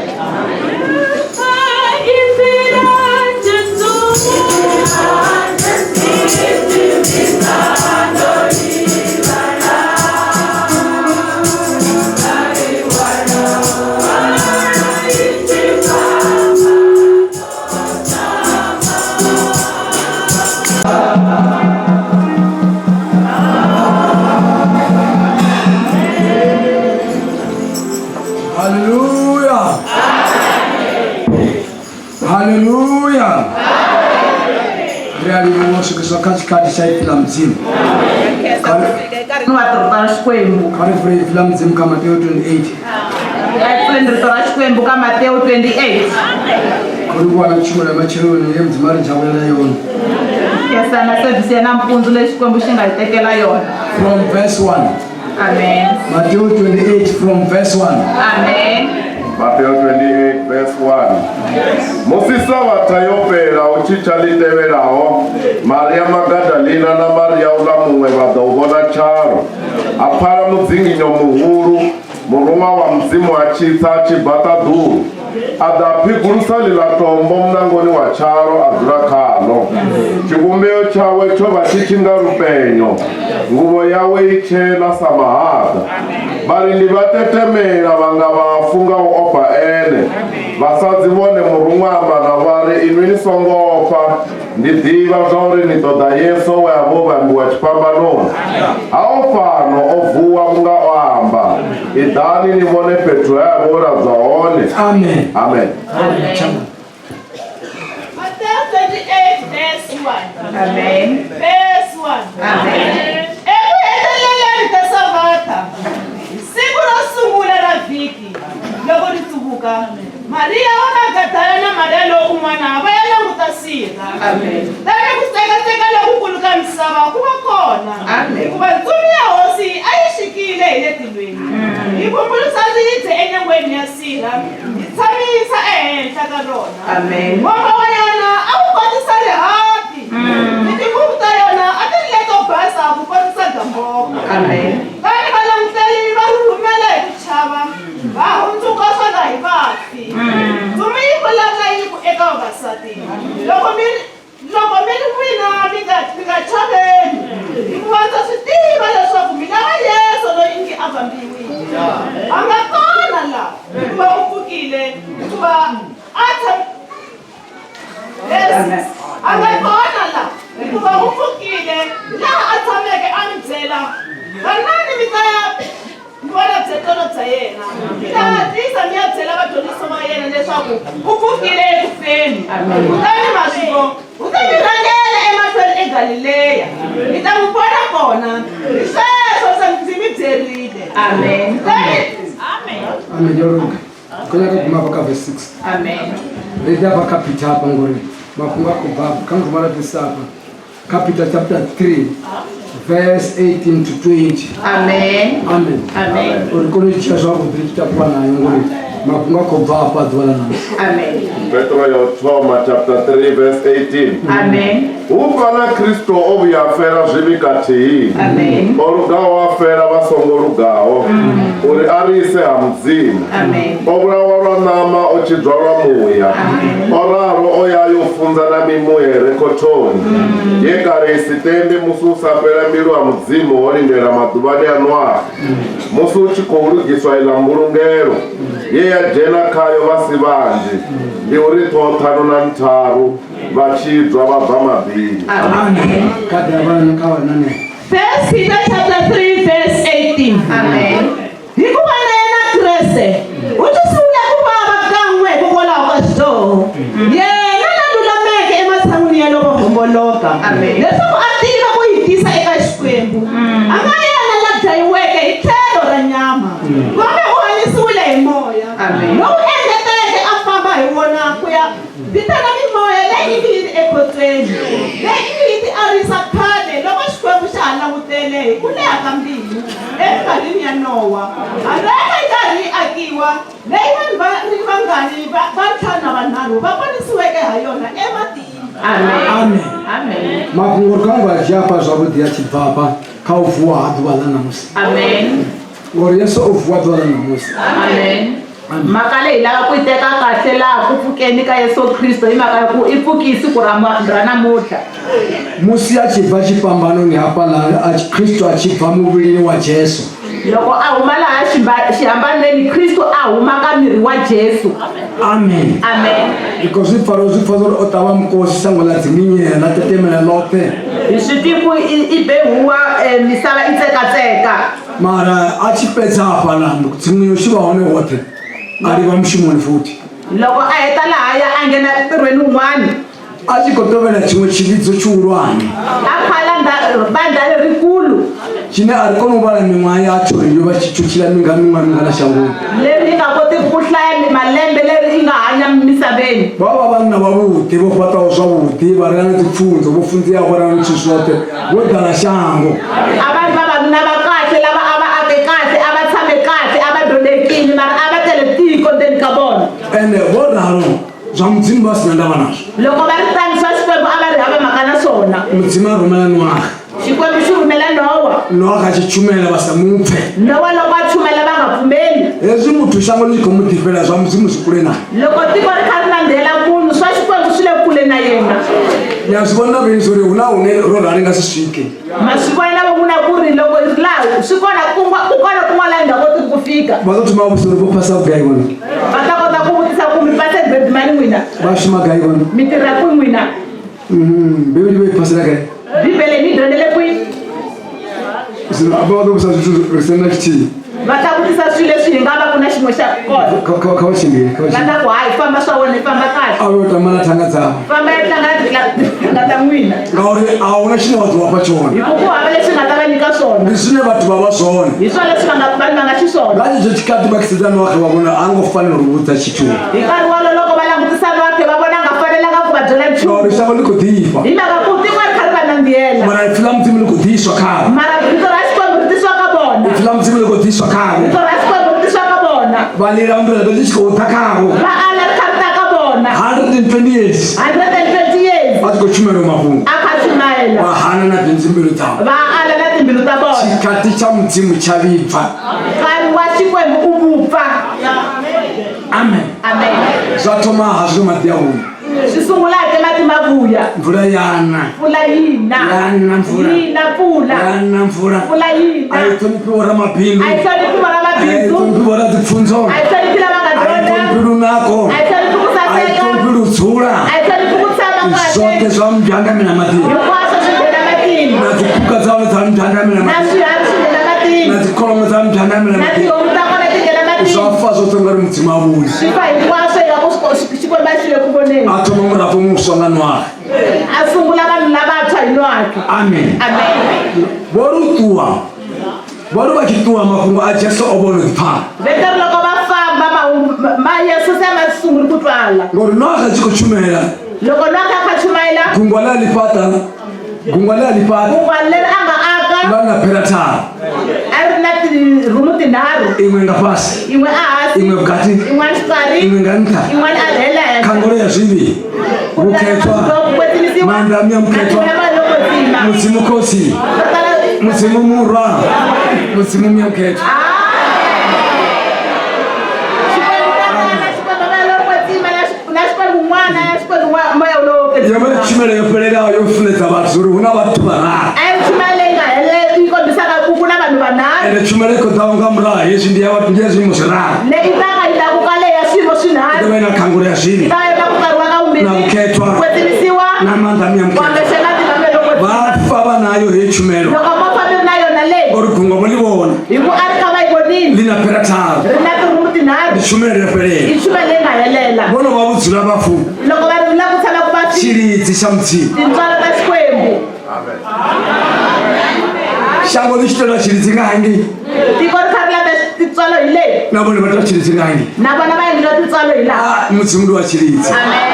Haleluya. Haleluya. Ri a livhuwa u swikiswa kha tshikhathi tsha ipfi ḽa Mudzimu. Kha ri vule ipfi ḽa Mudzimu kha Mateo 28. Pfuleni rito ra Xikwembu ka Mateo 28. Khou livhuwa na tshumelo ya matsheloni ye Mudzimu a ri dzhavulela yone. Khensana service ya nampundzu leyi Xikwembu xi nga hi tekela yona. From verse 1. Amen. Mateo 28 from verse 1. Amen. Mateo 28 verse 1. 1. Musi Sabatha yo fhela hu tshi tsha ḽi tevhelaho, Maria Magadalina na Maria uḽa muṅwe vha ḓa u vhona tshalo. Ha pfala mudzinginyo muhulu, muruṅwa wa Mudzimu a tshi tsa a tshi bva ṱaḓulu, a ḓa a phigulusa ḽiḽa tombo muṋangoni wa tshalo a dzula khaḽo. Tshivhumbeo tshawe tsho vha tshi tshi nga lupenyo, nguvho yawe i tshena sa mahaḓa. Vhalindi vha tetemela vha nga vhafu nga u ofha ene. Vhasadzi vhone muruṅwa a amba navho a ri, Inwi ni songo ofha, ndi ḓivha zwauri ni ṱoḓa Yesu we a vha o vhambiwa tshifhambanoni. Haho fhano, o vuwa vhunga o amba. Iḓani ni vhone fhethu he a vha o ladzwa hone. Amen. Amen. Matthew 28 verse 1. Amen. Verse 1. Amen. Eku heteleleni ka Savata, siku ro sungula ra vhiki, loko ri tsuvuka, Mariya wa Magadala na Mariya lowu un'wana va ya languta sirha. Amen. Tani ku tsekatseka lokukulu ka misava ku va kona, Amen. hikuva ntsumi ya Hosi a yi xikile hi le tilweni, yi vumbulusa ribye enyangweni ya sirha, yi tshamisa ehenhla ka rona. Amen. Mombo wa yona a wu kotisa rihati, ni tinguvu ta yona a ti ri leto basa ku kotisa gamboko. Amen. Vani valanguteri va rhurhumela hi ku chava, va hundzuka swona hi vafi. Ntsumi yi vulavula yi ku eka vavasati, Loko mi ri loko mi ri n'wina mi nga mi nga chaveni, hikuva ndza swi tiva leswaku mi lava Yesu loyi ngi a vambiwile. A nga kona la, hikuva u pfukile, hikuva a tsham Yes. A nga kona la, hikuva u pfukile, laha a tshameke a mi byela, Vanani mi ta ya mi vona byetlelo bya yena. Mi ta hatlisa mi ya byela vadyondzisi va yena leswaku u pfukile eku feni. Kutani maswivo, u ta mi rhangela emahlweni eGalileya. Mi ta n'wi vona kona. Hi sweswo se ndzi mi byerile. Amen. Kutani Amen. Amen. Yo luga. Khou nyaga u guma hafha kha verse 6. Amen. Ri ḓa hafha kha Peter hafha ngori mafhungo a khou bva hafha. Kha ngoma ra ḓisa hafha kha Peter chapter 3 verse 18 to 20. Amen. Amen. Amen. Uri kone u dzhia zwavhuḓi ri tshi takuwa nayo ngori mafhungo a khou bva hafha ḓuvha ḽa ṋamusi. Amen. Petro ya u thoma chapter 3 verse 18. Amen. Hufha na Kristo o vhuya a fela zwivhi kathihi, Amen. o lugaho a fela vha songo lugaho, uri a ri ise ha Mudzimu. Amen. O vhulawa lwa ṋama, o tshidzwa lwa muya. O ralo o ya yo funza na mimuya i re khothoni, ye kale i si tende musi u sa fhela mbilu ha Mudzimu ho lindela maḓuvhani a Noaxe, musi hu tshi khou lugiswa iḽa mbulungelo, ye ya dzhena khayo vha si vhanzhi, ndi uri ṱhoho ṱhanu na ntharu vha tshidzwa vha bva maḓini. Amen. Kha ḓa vhana kha vhanane. First Peter chapter 3 verse 18. Amen. Hikuva na yena Kreste u twisiwile ku vava kan'we hikokwalaho ka xidyoho. Yena la lulameke ematshan'wini ya lavo homboloka, Amen. leswaku a tiva ku yi tisa eka Xikwembu. A nga yena la dlayiweke hi tlhelo ra nyama, kambe u hanyisiwile hi moya Amen. lowu engeteke a famba hi wona ku ya vitana mimoya leyi ngi yi ri ekhotsweni, leyi ngi yi tiarisa khale loko Xikwembu xa ha langutele hi ku leha ka mbilu eminkarhini ya Nowa, areka yi karhi yi akiwa, leyi vanhu va ri vangani va va ntlhanu na vanharhu va ponisiweke ha yona ematini. Amen. Amen. Amen. Mafhungo ri khou amba dzhia hafha zwavhuḓi a tshi bva hafha kha u vuwa ha ḓuvha ḽa ṋamusi. Amen. Ngori Yesu o vuwa ḓuvha ḽa ṋamusi. Amen. Mhaka leyi hi lava ku yi teka kahle laha ku pfukeni ka Yesu Kristo hi mhaka ya ku i pfuki siku ra ma- ra namuntlha. Musi a tshi bva tshifhambanoni hafhaḽa a tshi- Kristo a tshi bva muvhilini wa Jesu. Loko a huma laha ximba- xihambanweni Kristo a huma ka miri wa Jesu. Amen. Amen. Ri khou zwi pfa ro zwi pfa uri o ṱavha mukosi shango ḽa dzinginyea ḽa tetemela ḽoṱhe. Hi swi tivi ku i i be huwa eh, misava yi tsekatseka. Mara a tshi fhedza hafhaḽa dzinginyo tshi vha hone hoṱhe a livha mushumoni futhi. Loko a heta lahaya a nghena ntirhweni wun'wana. A tshi khou tovhela tshiṅwe tshivhidzo tshihulwane. A phala bandla lerikulu. Tshine a ri koni u vhala miṅwaha yatsho uri yo vha tshi tshila minga miṅwaha mingana shangoni. Leri hi nga kotiki ku hlaya malembe leri yi nga hanya misaveni. Vha vha vhanna vhavhuḓi vho fhaṱaho zwavhuḓi vha re na dzipfunzo vho funzeaho vha re na zwithu zwoṱhe vho ḓala shango. A va ri vavanuna va kahle lava a va ake kahle a va tshame kahle a va dyondzekile mara a va tele tiko ndzeni ka vona. Ende vho ralo zwa mudzimu vha si na ndavha nazwo. Loko va ri tani swa Xikwembu a va ri hava mhaka na swona. Mudzimu a rumela Noaha. Xikwembu xi rhumela Nowa. Noaha a tshi tshumela vha sa mupfe. Nowa loko a chumela va nga pfumeli. Hezwi muthu shango ḽi tshi khou mu ḓifhela zwa mudzimu zwi kule nae. Loko tiko ri kha ri nandzihela munhu swa Xikwembu swi le kule na yena. Ni a zwi vhona vheni zwa uri hu na hune ro rali nga si swike. Ma swi vona na van'wana ku ri loko hi ri laha swi kona kun'wa ku kona kun'wana laha hi nga kotiki ku fika. Vha ḓo thoma vha vhudzisa uri vho phasa vhugai vhone. Va ta kota ku vutisa ku mi pase grade mani n'wina. Vha shuma gai vhone. Mi tirha kwihi n'wina. Bivhili vho i phasela gai. Bibele mi dyondzele kwihi. Zwino afha vha ḓo vhudzisa zwithu ri si na tshithihi. Va ta vutisa swilo leswi hi nga va ku na xin'we xa kona. Kha vha tshimbile kha vha Va tshimbile. ta ku hayi famba swa wena famba kahle. A vhe u tamba na thanga dzavho. Famba ya tlanga na tithanga ta n'wina. Ngauri a huna tshine wa ḓo vha fha tshone. Hi ku ku hava leswi nga ta va nyika swona. Ndi zwine vhathu vha vha zwone. Hi swona leswi va nga vanhu va nga xiswona. Nga tshetsho tshikhathi vha tshi sedza Noaxe vha vhona a ngo fanela uri vhudza tshithu. Hi nkarhi wolowo loko va langutisa Noaxe va vona a nga fanelanga ku va byela nchumu. Ngauri shango ḽi khou ḓifha. Hi mhaka ku tiko ri kha ri va nandzihela. Mara ipfi ḽa Mudzimu ḽi khou ḓiswa khavho. Mara rito ra Xikwembu ri tisiwa ka vona. Ipfi ḽa Mudzimu ḽi khou ḓiswa khavho. Rito ra Xikwembu ri tisiwa ka vona. Vha lila uri ḽi tshi khou ḓa khavho. Va ala ri kha ri ta ka vona. 120 years. 120 years. Vha tshi khou shumela mafhungo. A kha chumayela. Vha hana na dzimbilu dzavho. Va ala na timbilu ta vona. Tshikhathi tsha Mudzimu tsha vhibva. Nkarhi wa Xikwembu u vupfa. Amen. Amen. Zwa thoma ha zwino maḓi a huma. Swi sungula ke mati ma vuya. Mvula ya na. Mpfula yi na. Ya na mvula. Yi na mpfula. Ya na mvula. Mpfula yi na. A yi ṱhonifhi vhoramabindu. A yi hloniphi A yi vhoramabindzu. ṱhonifhi vhoradzipfunzo. A yi hloniphi lava nga A yi dyondza. ṱhonifhi lunako. A yi hloniphi ku A yi saseka. ṱhonifhi ludzula. A yi hloniphi ku tshama kahle. Zwoṱhe zwa mbyandamela maḓini. Hinkwaswo swi nghena matini. Na dziphukha dza hone dza mbyandamela Na maḓini. swiharhi swi nghena matini. Na dzikholomo dza mbyandamela Na maḓini. tihomu ta kona ti nghena matini. Zwa fa zwoṱhe ngauri Mudzimu a vhoni. Swi fa hinkwaswo hi ku Xikwembu a xi le ku voneni. A thoma murafho muswa nga Noaxe. A sungula vanhu lavantshwa hi Noaxe. Amen. Amen. Vho ri u ṱuwa vho ri vha tshi ṱuwa mafhungo a Jesu o vhono ḓipfala. Vete ri loko va famba mahungu ma Yesu se a ma sunguli ku twala. Ngauri Noaxe a tshi khou tshumela Loko Noaxe a kha chumayela gungwa ḽe a ḽi fhaṱa gungwa ḽe a ḽi fhaṱa gungwa leri a nga aka ḽa na phera tharu a ri na tirhumu tinharhu iṅwe nga fhasi yin'we ehansi iṅwe vhukati yin'wana xikarhi iṅwe nga nṱha yin'wana a hela henhla khangolo ya zwivhi vhukhethwa maanḓa a muya mukhethwa mudzimu khotsi mudzimu murwa mudzimu muya mukhethwa na Xikwembu n'wana na Xikwembu moya lowo yo vha tshumelo yo fhelelaho yo funḓedza vhathu uri hu na vhathu vhararu a yi chumelo leyi nga helela yi kombisaka ku ku na vanhu vanharhu ende tshumelo i khou ḓaho nga murahu hezwi ndi ya vhathu ndi ya zwiimo zwiraru leyi taka yi takuka leyi ya swiyimo i swinharhu ḓo vha i na khanguro ya zwivhi yi ta va ku kariwa ka na vumbirhi vhukhethwa kwetsimisiwa na maanḓa a muya mukhethwa wambexela timamelo vha fa vha nayo heyi tshumelo loko mo fa mi ri na yona leyi uri gungwa vho ḽi vhona hi ku a ri kha va yi vonile ḽi na phera tharu ri na tirhumu tinharhu ndi tshumelo yo fhelela i tshumelo leyi nga helela vho no vha vhudzula vhafu loko va ri la ku tshama ku va tshilidzi tsha mudzimu tintswalo ta Xikwembu shango ḽi tshi tou tshilidzi nga hangei tiko ri kha ri lata tintswalo hi leyi na vhone vha tou tshilidzi nga hangei na vona va endliwa tintswalo hi laha mudzimu ndi wa tshilidzi amen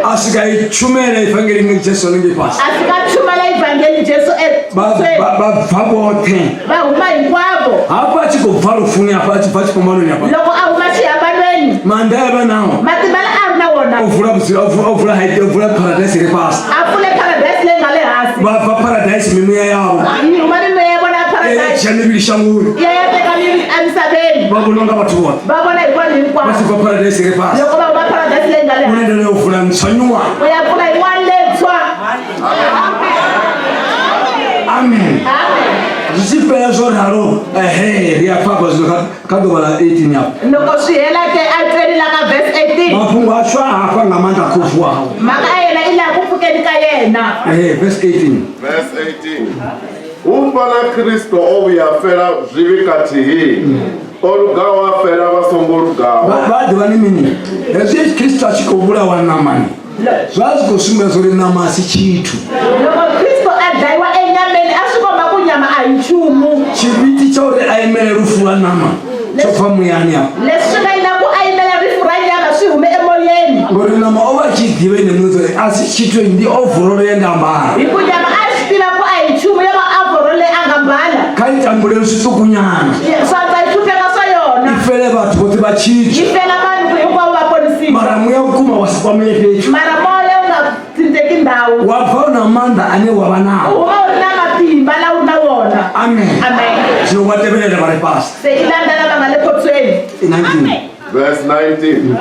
a swika i tshumela evangeli nga Jesu hanengei fhasi a fika chumela evhangeli Jesu vha bva vhoṱhe va huma hinkwavo hafha a tshi khou bva lufuni hafha a tshi bva tshifhambanoni hafha loko a huma xihambanweni maanḓa a vha nao matimba la a ri na wona o vula vhudzula o vula haiti o vula paradise ri fhasi a pfule paradise leyi nga le hansi vha bva paradise mimuya yavho yi huma mimoya ya vona ya ya paradise dzhia mivhili shangoni ya ya teka mivili emisaveni vha vhonwa nga vhathu vhoṱhe va vona hi vanhu vha hinkwavo tshi bva paradise ri fhasi loko va huma paradise leyi nga le u hansi endela yo vula ntswa nyuwana u ya pfula yin'wana leyintshwa amen zwi tshi fhela zwo ralo ehe ri a pfa hafha zwino kha ḓuvha ḽa 18 afha loko swi hela ke a tweni la ka verse 18 mafhungo ashu a hafha nga maanḓa khou vuwaho mhaka ya yena i laha ku pfukeni ka yena ehe verse 18 Verse 18. Hufha na Kristo o vhuya a fela zwivhi kathihi, o lugaho a fela vha songo lugaho. Vha ḓivha ni mini hezwi Kristo a tshi khou vhulawa ṋamani zwa zwi khou sumbedza uri ṋama a si tshithu loko kristo a dlayiwa enyameni a swi komba ku nyama a hi nchumu tshivhiti tsha uri a imele lufu lwa ṋama tsho bva muyani afha leswi swi nga endla ku a yimela rifu ra nyama swi hume emoyeni ngori ṋama o vha a tshi ḓivha ine muṋe uri a si tshithu ndi ovorolo ye nda ambara hi ku nyama a swi tiva ku a hi nchumu yo va avhoro leyi a nga mbala kha i tambulele zwiṱukunyana swa ta yi hlupheka swa yona i fele vhathu vhoṱhe vha yi tshithu fela vanhu hinkwavo huma wa si kwamee fhethu. Mara moya wu nga tsindzeki ndhawu. Wa bva u na maanḓa ane wa vha U nao. huma u ri na matimba lawa u na wona. Amen. Amen. Zwino wa tevhelela vha re fhasi. Se i landza lava nga le khotsweni. 19. Verse 19.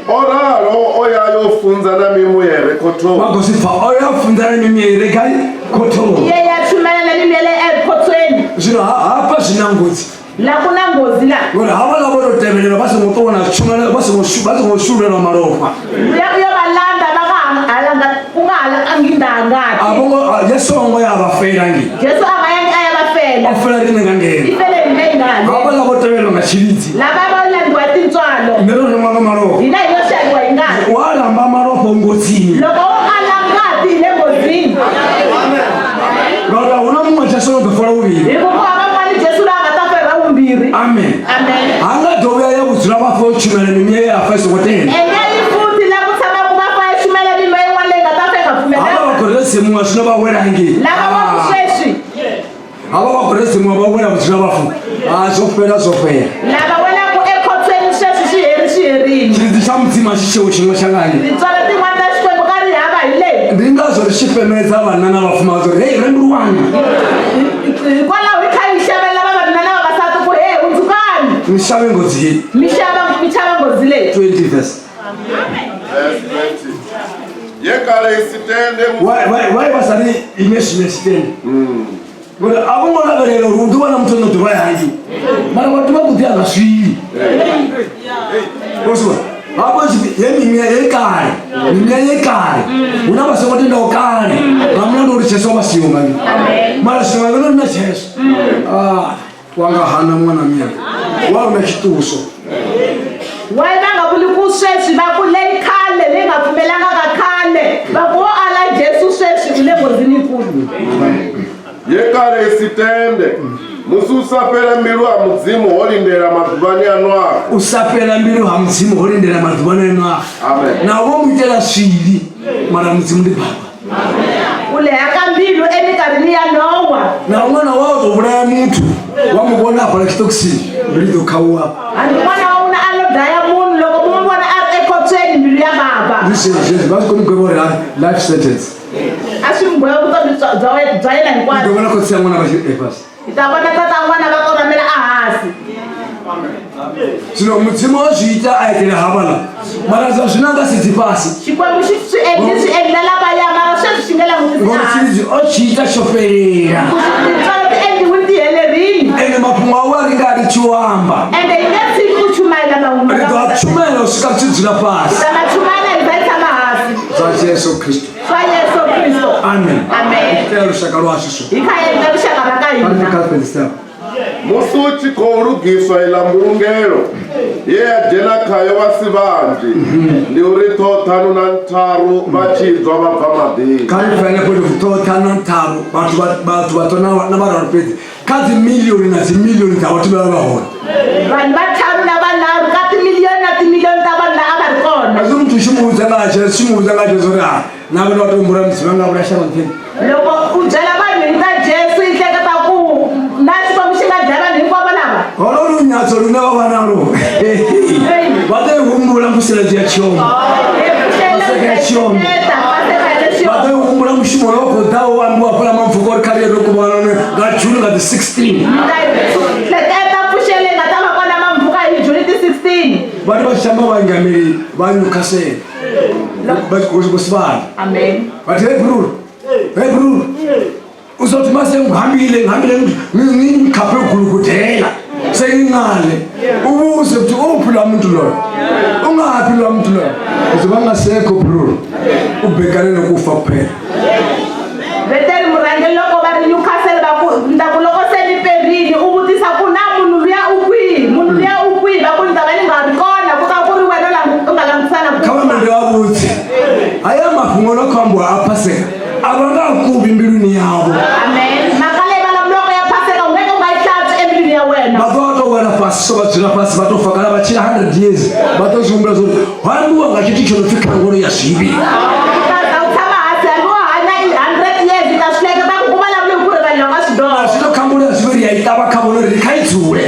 O ralo o ya yo funza na mimuya i re khothoni. Vha khou zwi pfa o ya funza na mimuya i re gai khothoni. Ye ya chumayela mimiyele ekhotsweni. Zwino hafha zwi na ngudzi. La ku na nghozi la. Ngori havhaḽa vho to tevhelela vha songo ṱuwa na tshumelo vha songo vha songo shulelwa malofha. Luya u yo va landza va nga halanga ku nga halakangi ndangati. A vho ngo Yesu ho ngo ya vha fela ngi. Jesu a nga yangi a ya va fela. O fela riṋe nga ngeno. I fele hi leyi ngale. Havhaḽa vho tevhelelwa nga tshilidzi. Lava va landziwa hi tintswalo. Nṋe ro rengwa nga malofha. Hina hi yo xaviwa hi ngati. Wa lamba malofha u ngodzini. Loko wo ala ngati hi le nghozini. Ngauri a huna muṅwe Jesu no ḓo fola vhuvhili. Hi ku ku hava un'wana Jesu loyi a nga ta fa ra vumbirhi. Amen. Amen. Ha nga ḓo vhuya ya vhudzula vhafa u tshumela mimuya ye a fa i songo tenda. Ene yi futhi la ku tshamaka va fa ya chumela mimoya yin'wana leyi nga ta fa yi nga Havha pfumelanga. vha khou resimuwa zwino vha wela hangei. Lava va ku sweswi. Havha vha khou resimuwa vha wela vhudzula vhafu. Ah, zwo fhela zwo fhela. Lava welaka ekhotsweni sweswi swi heri swi herini. Tshilidzi tsha Mudzimu a tshi tsheo tshiṅwe tsha nga hangei. Tintswalo tin'wana ta Xikwembu ka ri hava hi leyi. Ndi ngazwo ri tshi fhemedza vhanna na vhafumakadzi uri hei rembuluwani. Hikwalaho hi kha hi xavela vavanuna na vavasati ku he hundzukani. Ni xave nghodzi heyi. Mi xava mi xava nghozi leyi. 20 verse. Verse 20. Ye kale i si tende Why vha sa ri ime zwine si tende? Ngori a vho ngo lavhelela uri u ḓi wana muthu ono ḓi vha hangi. Mara vhathu vha khou ḓi anga swili. Oswa. Hafho tshi ye mimuya ye kale, mimuya ye kale. Hu na vha songo tendaho kale. Nga mulandu wa uri Jesu vha siho nga ngeno. Mara zwino nga ngeno ri na Jesu. Ah, wa nga hana ṅwana miya. Wa una tshiṱuso. Why va nga vuli ku sweswi va ku leyi khale leyi nga pfumelanga ka khale va ku wo ala Jesu sweswi u le nghozini yikulu. Ye kale i si tende musi u sa fhela mbilu ha Mudzimu ho lindela maḓuvhani a Noaxe. U sa fhela mbilu ha Mudzimu ho lindela maḓuvhani a Noaxe. Amen. Na vho mu itela swili, mara Mudzimu ndi baba. Ku leha ka mbilu eminkarhini ya Nowa. Na ṅwana wa u tou vhulaya muthu wa mu vhona hafhaḽa tshiṱokisini mbilu i ḓo khauwa. Hambi n'wana wa wena a lo dlaya munhu loko mu n'wi vona a ri ekhotsweni mbilu ya vava. Ndi zwezwi vha zwi koni u gwevha uri hai life sentence. A swi n'wi gweva vutomi bya yena U ḓo hinkwabyo. vhona khotsi ya ṅwana vha tshi e fhasi. Hi ta vona tata n'wana va korhamela ehansi. Zwino Mudzimu o zwi ita a itela havhaḽa mara zwa zwino a nga si dzi fhasi. Xikwembu xi swi endli swi endlela lavaya mara sweswi xi nge langutisi Ngori hansi. tshilidzi o tshi ita tsho fhelela. Tintswalo ti endliwile ti helerile. Ende mafhungo awe a ri nga ri tshi o amba. Ende hi nge tshiki ku chumayela mahungu. Ri ḓo a tshumela u swika ri tshi dzula fhasi. Hi ta ma chumayela hi za hi tshama hansi. Zwa Jesu Kristo. Swa Yesu Kristo. Amen. Amen. Itela lushaka lwashu zwo. Hi kha endla luxaka ra ka hina. Kha fhedzisa. Musi hu tshi khou lugiswa iḽa mbulungelo ye ya dzhena khayo vha si vhanzhi, ndi uri ṱhoho ṱhanu na ntharu vha tshidzwa vha bva maḓini. Kha ri fhele fhethu ṱhoho ṱhanu na ntharu vhathu vhathu vha na vhararu fhedzi kha dzi milioni na dzi milioni dza vhathu vha vha hone. Vanhu va ntlhanu na vanharhu ka timiliyoni na timiliyoni ta vanhu lava a va ri kona. Asi muthu tshi mu vhudza nga ha Jesu tshi mu vhudza nga ha Jesu uri ha na vhone vha tou humbula mudzimu a nga vhulaya shango nṱheni. Loko u byela vanhu hi ta Jesu i hleketa ku na Xikwembu xi nga dlaya vanhu hinkwavo lava. Holo lunyadzo lune vha vha nalwo vha ḓo i humbula mvuseledzo ya tshiombo. Paseka ya tshiombo. Vha ḓo i humbula mushumo une wa khou ḓa wo ambiwa hafhaḽa Mampfuka uri kha ri ye ri kuvhangana nga June nga dzi 16. Hleketa pfuxele nga ta va kona Mampfuka hi June ti 16. Vhathu vha tshi tamba vhaingameli vha Newcastle vha Sibanda. Amen. Bathi hey bror, hey bror. Uzothi mase ngihambile ngihambile ngikhaphe ugulukudela sengingale ubuze ukuthi uphi la muntu loyo ungaphi la muntu loyo uzoba ngasekho bror ubhekane nokufa kuphela. Veteri murhangeri loko va ri Newcastle va ku ni ta ku loko se ni perile u vutisa ku na munhu luya u kwihi munhu luya u kwihi va ku ni ta va ni nga ri kona ku ta ku ri wena u nga langutisana ku Kha vha mbe vha vhudze haya mafhungo no khou ambiwa a Paseka a vha nga kuvhi mbiluni yavho. Amen. Mhaka leyi vulavuriwaka ya Paseka u ngeke u nga yi hlantswi embilwini ya wena. Vha ḓo tou wela fhasi so vha dzula fhasi vha tou fa kana vha tshila 100 years vha ḓo zwi humbula zwa uri ho ambiwa nga tshithu tsho no pfi khangolo ya zwivhi. U ta za u tshama hansi hambi wo hanya i 100 years i ta swi hleketa ku ku vulavule hi ku rivaleriwa ka swidyoho. A zwi to khangolo ya zwivhi ri a i ṱavha kha vhone uri kha i dzule.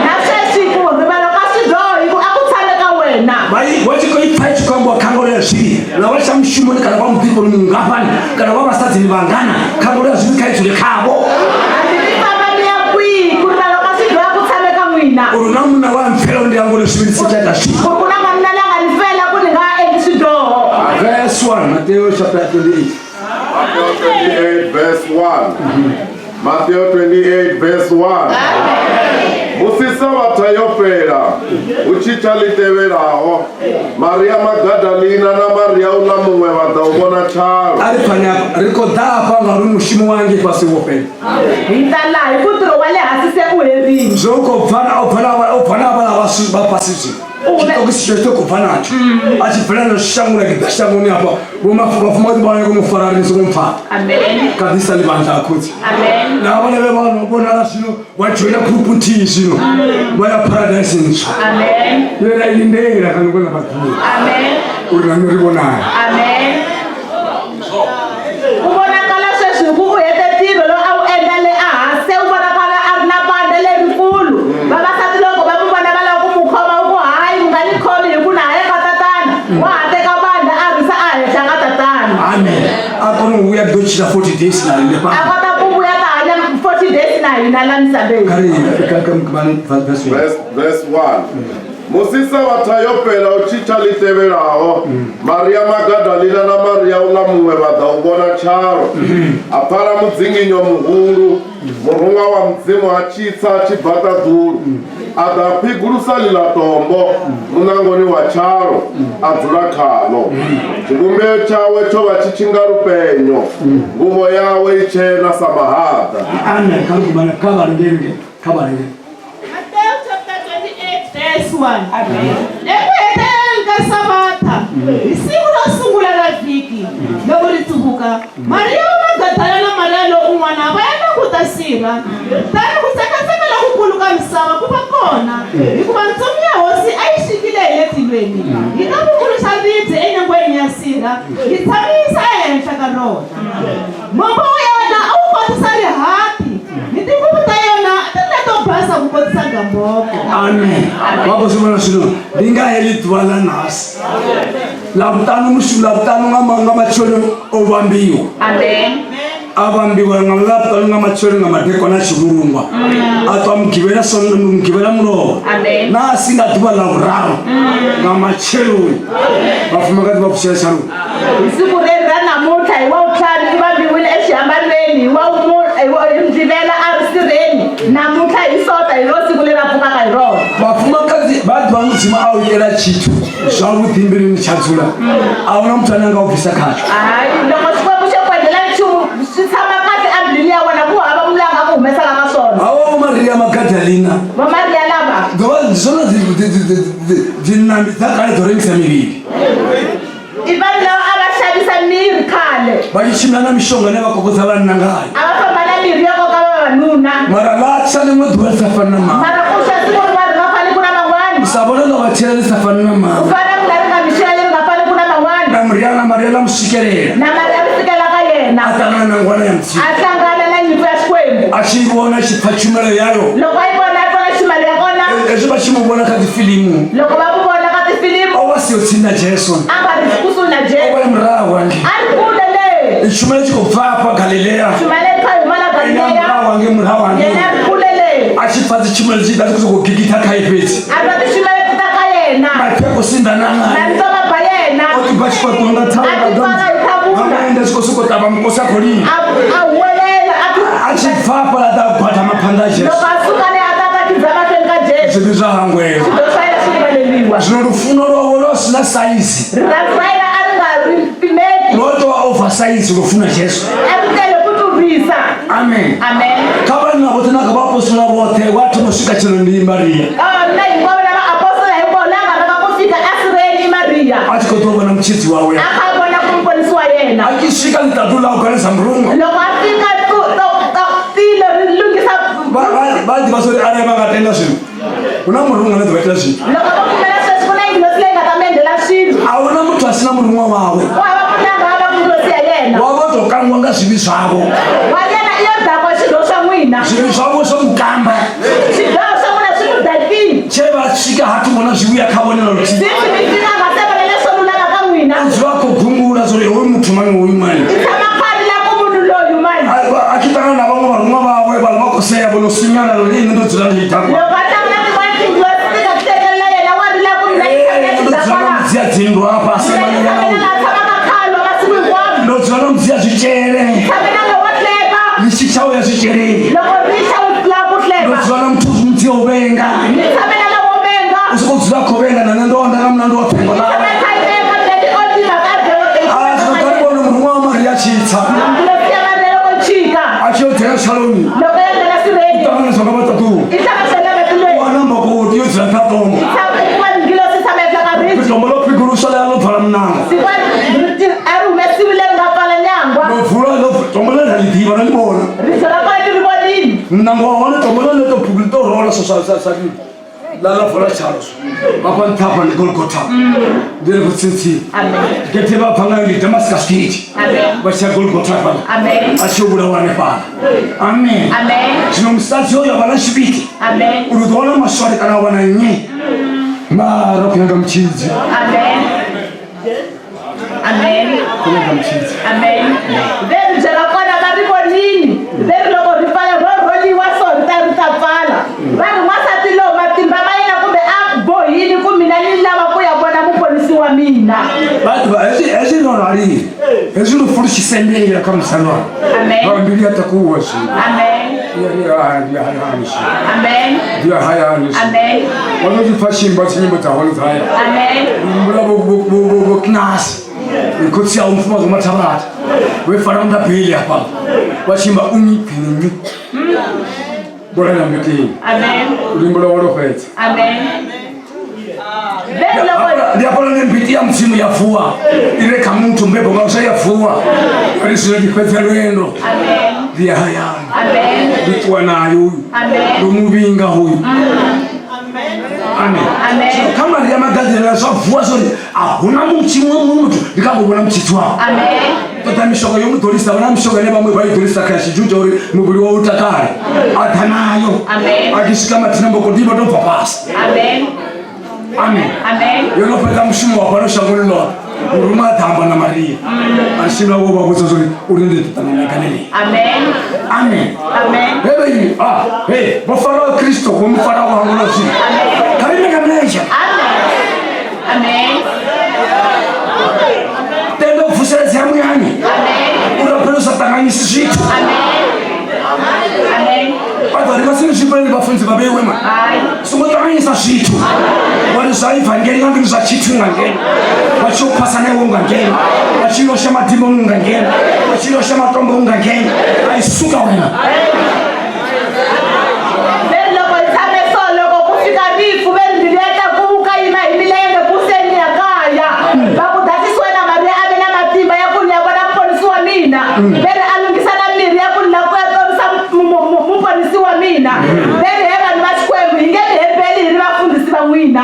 Na sweswi ku rivaleriwa ka swidyoho hi ku a ku tshame ka wena. Vha tshi khou i pfa i tshi khou ambiwa khangolo ya zwivhi. mushumoni kana vha muḓifhoni mungafhani kana vha vhasadzini vhangana khangwelo ya zwivhi kha i dzule khavho. Hambi mi famba mi ya kwihi ku rivala ka swidyoho ku tshame ka n'wina. Uri na munna wa mpfela uri ndi hangwele zwivhi ndi si tsha ita zwivhi. Ku ri ku na n'wanuna la nga ni fela ku ni nga ha endli swidyoho. Verse 1, Mateo chapter 28. Matthew 28 verse 1. Matthew 28 verse 1. Musi Sabatha yo fhela, hu tshi tsha ḽi tevhelaho, Maria Magadalina na Maria uḽa muṅwe vha ḓa u vhona tshalo. A ri pfani hafha, ri khou ḓa hafha ngauri mushumo wa ngei fhasi wo fhela. Hi ta laha hi ku ntirho wa le hansi se u herile. Zwo u khou bva na u bva na u bva na vhala vha fhasi zwino. Tshiṱokisi tsho tsho khou bva natsho. A tshi bvela na shangoni a tshi ḓa shangoni hafha vho vhafumakadzi vha nyaka u mu fara ri ni songo mpfara. Amen. Kha ḓisa ḽivhanḓa ha khotsi. Amen. Na vhana vhe vha no vhonala zwino vha dzhoina group nthihi zwino vha ya paradise ntswa. Amen. Ye ra i lindela kana vhona vhaḓuvha. Amen. Uri na nṋe ri vhonale. Amen. Ku vonakala sweswi hi ku u hete ntirho lowu a wu endla le ehansi se u vonakala a ri na banda lerikulu. Vavasati loko va mu vona va lava ku mu khoma u ku hayi mi nga ni khomi hi ku na ha ya ka tatana wa ha teka banda a risa a henhla ka tatana. Amen. A kone u vhuya ḓo tshila 40 days na riṋe A fhano. kota ku vuya ta hanya 40 days na hina la misaveni. Kha ri ka ka verse 1. Verse 1. Musi Sabatha yo fhela hu tshi tsha ḽi tevhelaho, Maria Magadalina na Maria uḽa muṅwe vha ḓa u vhona tshalo. Ha pfala mudzinginyo muhulu, muruṅwa wa Mudzimu a tshi tsa a tshi bva ṱaḓulu, a ḓa a phigulusa ḽiḽa tombo muṋangoni wa tshalo, a dzula khaḽo. Tshivhumbeo tshawe tsho vha tshi tshi nga lupenyo, nguvho yawe i tshena sa mahaḓa. Amen. Kha ri gumane kha vha lindele kha vha lindele. Matthew chapter 28 verse 1. Eku heteleleni ka Savata, hi siku ro sungula ra vhiki, loko ri tsuvuka, Mariya wa Magadala na Mariya lo un'wana va ya languta sirha. Kutani ku tsekatseka lokukulu ka misava ku va kona, hikuva ntsumi ya Hosi a yi xikile hi le tilweni, yi ta vumbuluxa ribye enyangweni ya sirha, yi tshamisa ehenhla ka rona. Mombo wa yona a wu kotisa rihati, ni tinguvu ta yona a ti ri leto basa ku kotisa gamboko. Amen. Vha khou zwi vhona zwino ndi nga heḽi ḓuvha ḽa ṋahasi ḽavhuṱanu musi ḽavhuṱanu nga nga matsheloni o vhambiwa. Amen. A vhambiwa nga ḽavhuṱanu nga matsheloni nga madekwana a tshi vhulungwa. A ṱwa mugivhela son mugivhela mulovha. Amen. Na si nga ḓuvha ḽa vhuraru nga matsheloni vhafumakadzi vha vutshela tshaloni. Hi siku reri ra namuntlha hi Wavuntlhanu i vambiwile exihambanweni hi hi Mugqivela a ri sirheni namuntlha hi Sonta hi ro siku leri a pfukaka hi rona. Vhafumakadzi vha ḓivha Mudzimu a u itela tshithu zwavhuḓi mbiluni tsha dzula a huna muthu ane a nga u bvisa khatsho. Hayi loko Xikwembu xo ku endlela nchumu swi tshama kahle embilwini ya wena ku hava munhu loyi a nga ku humesaka ka swona. Hawa Vho Maria Magadalina Vo Maria lava dzo vha ndi zwone dzinambi dza kale dzo rengisa mivhili. I vanhu lava a va xavisa mirhi khale. Vha tshi tshimbila na mishonga ine vha kokodza vhanna ngayo. A va famba na mirhi yo koka vavanuna. Mara ḽa tsha ḽiṅwe ḓuvha ḽi sa fani na maṅwe. Mara ku xa siku rin'wana ri nga fani ku na man'wana. U sa vhona ḽo vha tshela ḽi sa fani na Ku maṅwe. fana ku nga ri nga mixela leri nga fani ku na man'wana. Na Maria na Maria ḽa mu swikelela. Na Maria ri fikela ka yena. A ṱangana na ngwana ya Mudzimu. A hlangana na nyimpfu ya Xikwembu. A tshi i vhona a tshi pfa tshumelo yayo. Loko a yi vona a twa na tshumelo ya kona. Hezwi vha tshi mu vhona kha dzifilimu. Loko va mu vona ka tifilimu. O vha siho tsini na Jesu. A nga ri kusuhi na Jesu. O vha e murahu hangei. A ri kule le. Tshumelo i tshi khou bva hafha Galilea. Tshumelo i kha huma la Ene a Galilea. murahu hangei murahu hangei. Yena a ri kule le. A tshi pfa dzitshumelo dzi tshi ḓa dzi khou sokou gigitha khae fhedzi. A twa tishumelo ti ta ka yena. Maipfi a khou sinḓana Na nae. rito ma ba yena. O ḓi bva tshifhaṱuwo nga thavha A nga ti pfala hi thavula. nga ṅwenda tshi khou sokou ṱavha mukosi a khou lila. A huwelela a ti. A tshi bva hafhaḽa a ḓa a gwadama phanḓa ha Jesu. Loko a suka le a ta ta khidzama mahlweni ka Jesu. Zwivhi zwa hangwelwa. Swidyoho swa yena swi rivaleriwa. Zwino lufuno lwawe lwa si na saizi. Rirhandzu ra yena a ri nga ri pimeki. Lwo tou vha over saizi lwo funa Jesu. A ri tele ku tlurisa. Amen. Amen. Kha vhanna vhoṱhe na kha vhaapostola vhoṱhe wa thoma u swika tshelo ndi Maria. Ka vanuna hinkwavo na vaapostola hinkwavo la nga rhanga ku fika esirheni i Mariya. A tshi khou ḓo vhona mutshidzi wawe. A kha a vona ku muponisi wa yena. A tshi swika ḽiṱaḓulu ḽa u ganesa muruṅwa. Loko a fika tilo ri lunghisa. Vha ḓivha zwa uri arali vha nga tenda zwino hu na muruṅwa ane ḓo vha itela zwithu. Loko vo pfumela sweswi ku na ngilosi leyi nga ta mi endlela swilo. A huna muthu a si na muruṅwa wawe. Ku hava munhu la nga hava ngilosi ya yena. Wa vho tou kangwa nga zwivhi zwavho. Wa yena i yo dakwa swidyoho swa n'wina. Zwivhi zwavho zwo mu kamba. Swidyoho swa n'wina swi mu dakile. Tshe vha swika ha thungo na zwivhuya kha vhone na luthihi. Sweswi mi fika nga se vona leswo lulama ka n'wina. U dzula a khou gungula zwa uri dzula fhasi ndo dzula na mudzia zwitshele ni tshi tsha uya zwitsheleni ndo dzula na muthu mudzia u vhenga u sokou dzula khou vhenga na nṋe ndo onda nga mulandu wa thengo ḽawe Ah, zwino kha ri vhone muruṅwa wa Maria a tshi tsa a tshi yo dzhena tshaloni u ṱanganedzwa nga vhaṱaḓulu wana mbokoti yo dzula kha tombo tombo ḽo phiguluswa ḽa ḽo vala muṋango ḽo vula ḽo tombo ḽe ra ḽi ḓivha ro ḽi vhona muṋango wa hone tombo ḽo ḽo tou phugulu tou rola so sa sa sa ḽa ḽa vula tshalo so vhafha nṱha hafha ndi Golgotha ndi ri vhutsintsi gethe vha bva ngayo ndi Damascus gate vha tshi ya Golgotha hafhaḽa a tshi yo vhulawa hanefhaḽa amen zwino musadzi oyo a vha na tshivhiti uri u ḓo wana maswole kana a wana nnyi mara khou nyaga mutshidzi Amen. khou nyaga mutshidzi Amen. Ve ri byela kona va ri vonini ve ri loko ri pfala ro rholiwa so ri ta ri ta pfala va ri n'wansati lowu matimba ma yena kumbe a bohini ku mina ni lava ku ya vona muponisi wa mina vhathu vha hezwi hezwi ro ralile hezwi lufu lu tshi sendela kha musalwana Amen. vha mbilu ya takuwa zwino Amen. Ya ndi ya hayani zwino Amen. ndi ya hayani zwino Amen. vha ḓo zwi pfa tshimba dzinyimbo dza hone dza haya Amen. humbula vho kinasi khotsi awo mufumakadzi wa mathavhatha vhe fara nda beli hafhaḽa vha tshi imba ungigwinyi bola ya mbekeni Amen. luimbo lwawe lwo fhedza Amen. Ve ri loko ndi hafhaḽa ne mbiti ya mudzimu ya vuwa i re kha muthu mbebo nga zwa ya vuwa ri zwino ndi fhedza lwendo ndi ya hayani ndi ṱuwa nayo uyu ndo muvhinga hoyu amen Zwino kha Maria Magdalena zwa vuwa zwori a huna muthu muṅwe muṅwe muthu ndi kha ngo vhona mutshidzi wawe ṱoḓa mishonga yo mu ḓolisa vhona mishonga ine vhaṅwe vha i ḓolisa kha tshijuda uri muvhili wawe u takale a ḓa nayo a tshi swika mathina mbokoti vha tou bva fhasi Amen. amen Amen. yo no fhedza mushumo wa fhano shangoni ḽoṱhe muruṅwa a ḓa amba na Maria a shima vho vha vhudza zwori uri ndi ḓo ṱangana na Galilea Amen. amen Amen. hevhe ini ah hey vho faraho Kristo vho mu faraho hango na zwino kha ri nga mulenzhe Amen. tenda u vuseledzea muyani u rabela u sa ṱanganyisi zwithu vha ḓo ri vha si ni zwifheleli vhafunzi vha vheiwe ma songo ṱanganyisa zwithu wari zwa ivangeli nga ngeno zwa tshithu nga ngeno vha tshi yo phasa na iwe nga ngeno vha tshi losha madimoni nga ngeno vha tshi losha matombo nga ngeno a i suka wena Ve ri loko hi tshame so loko ku fika rifu ve ri mbilu ya tlakuka yima hi milenge ku se ni ya kaya va ku datisiwe na Maria a ve na matimba ya ku ni ya vona muponisi wa mina ve ri a lunghisa na mirhi ya ku ni lava ku ya torisa muponisi wa mina ve ri he vanhu va Xikwembu hi nge mi hembeli hi ri vafundhisi va n'wina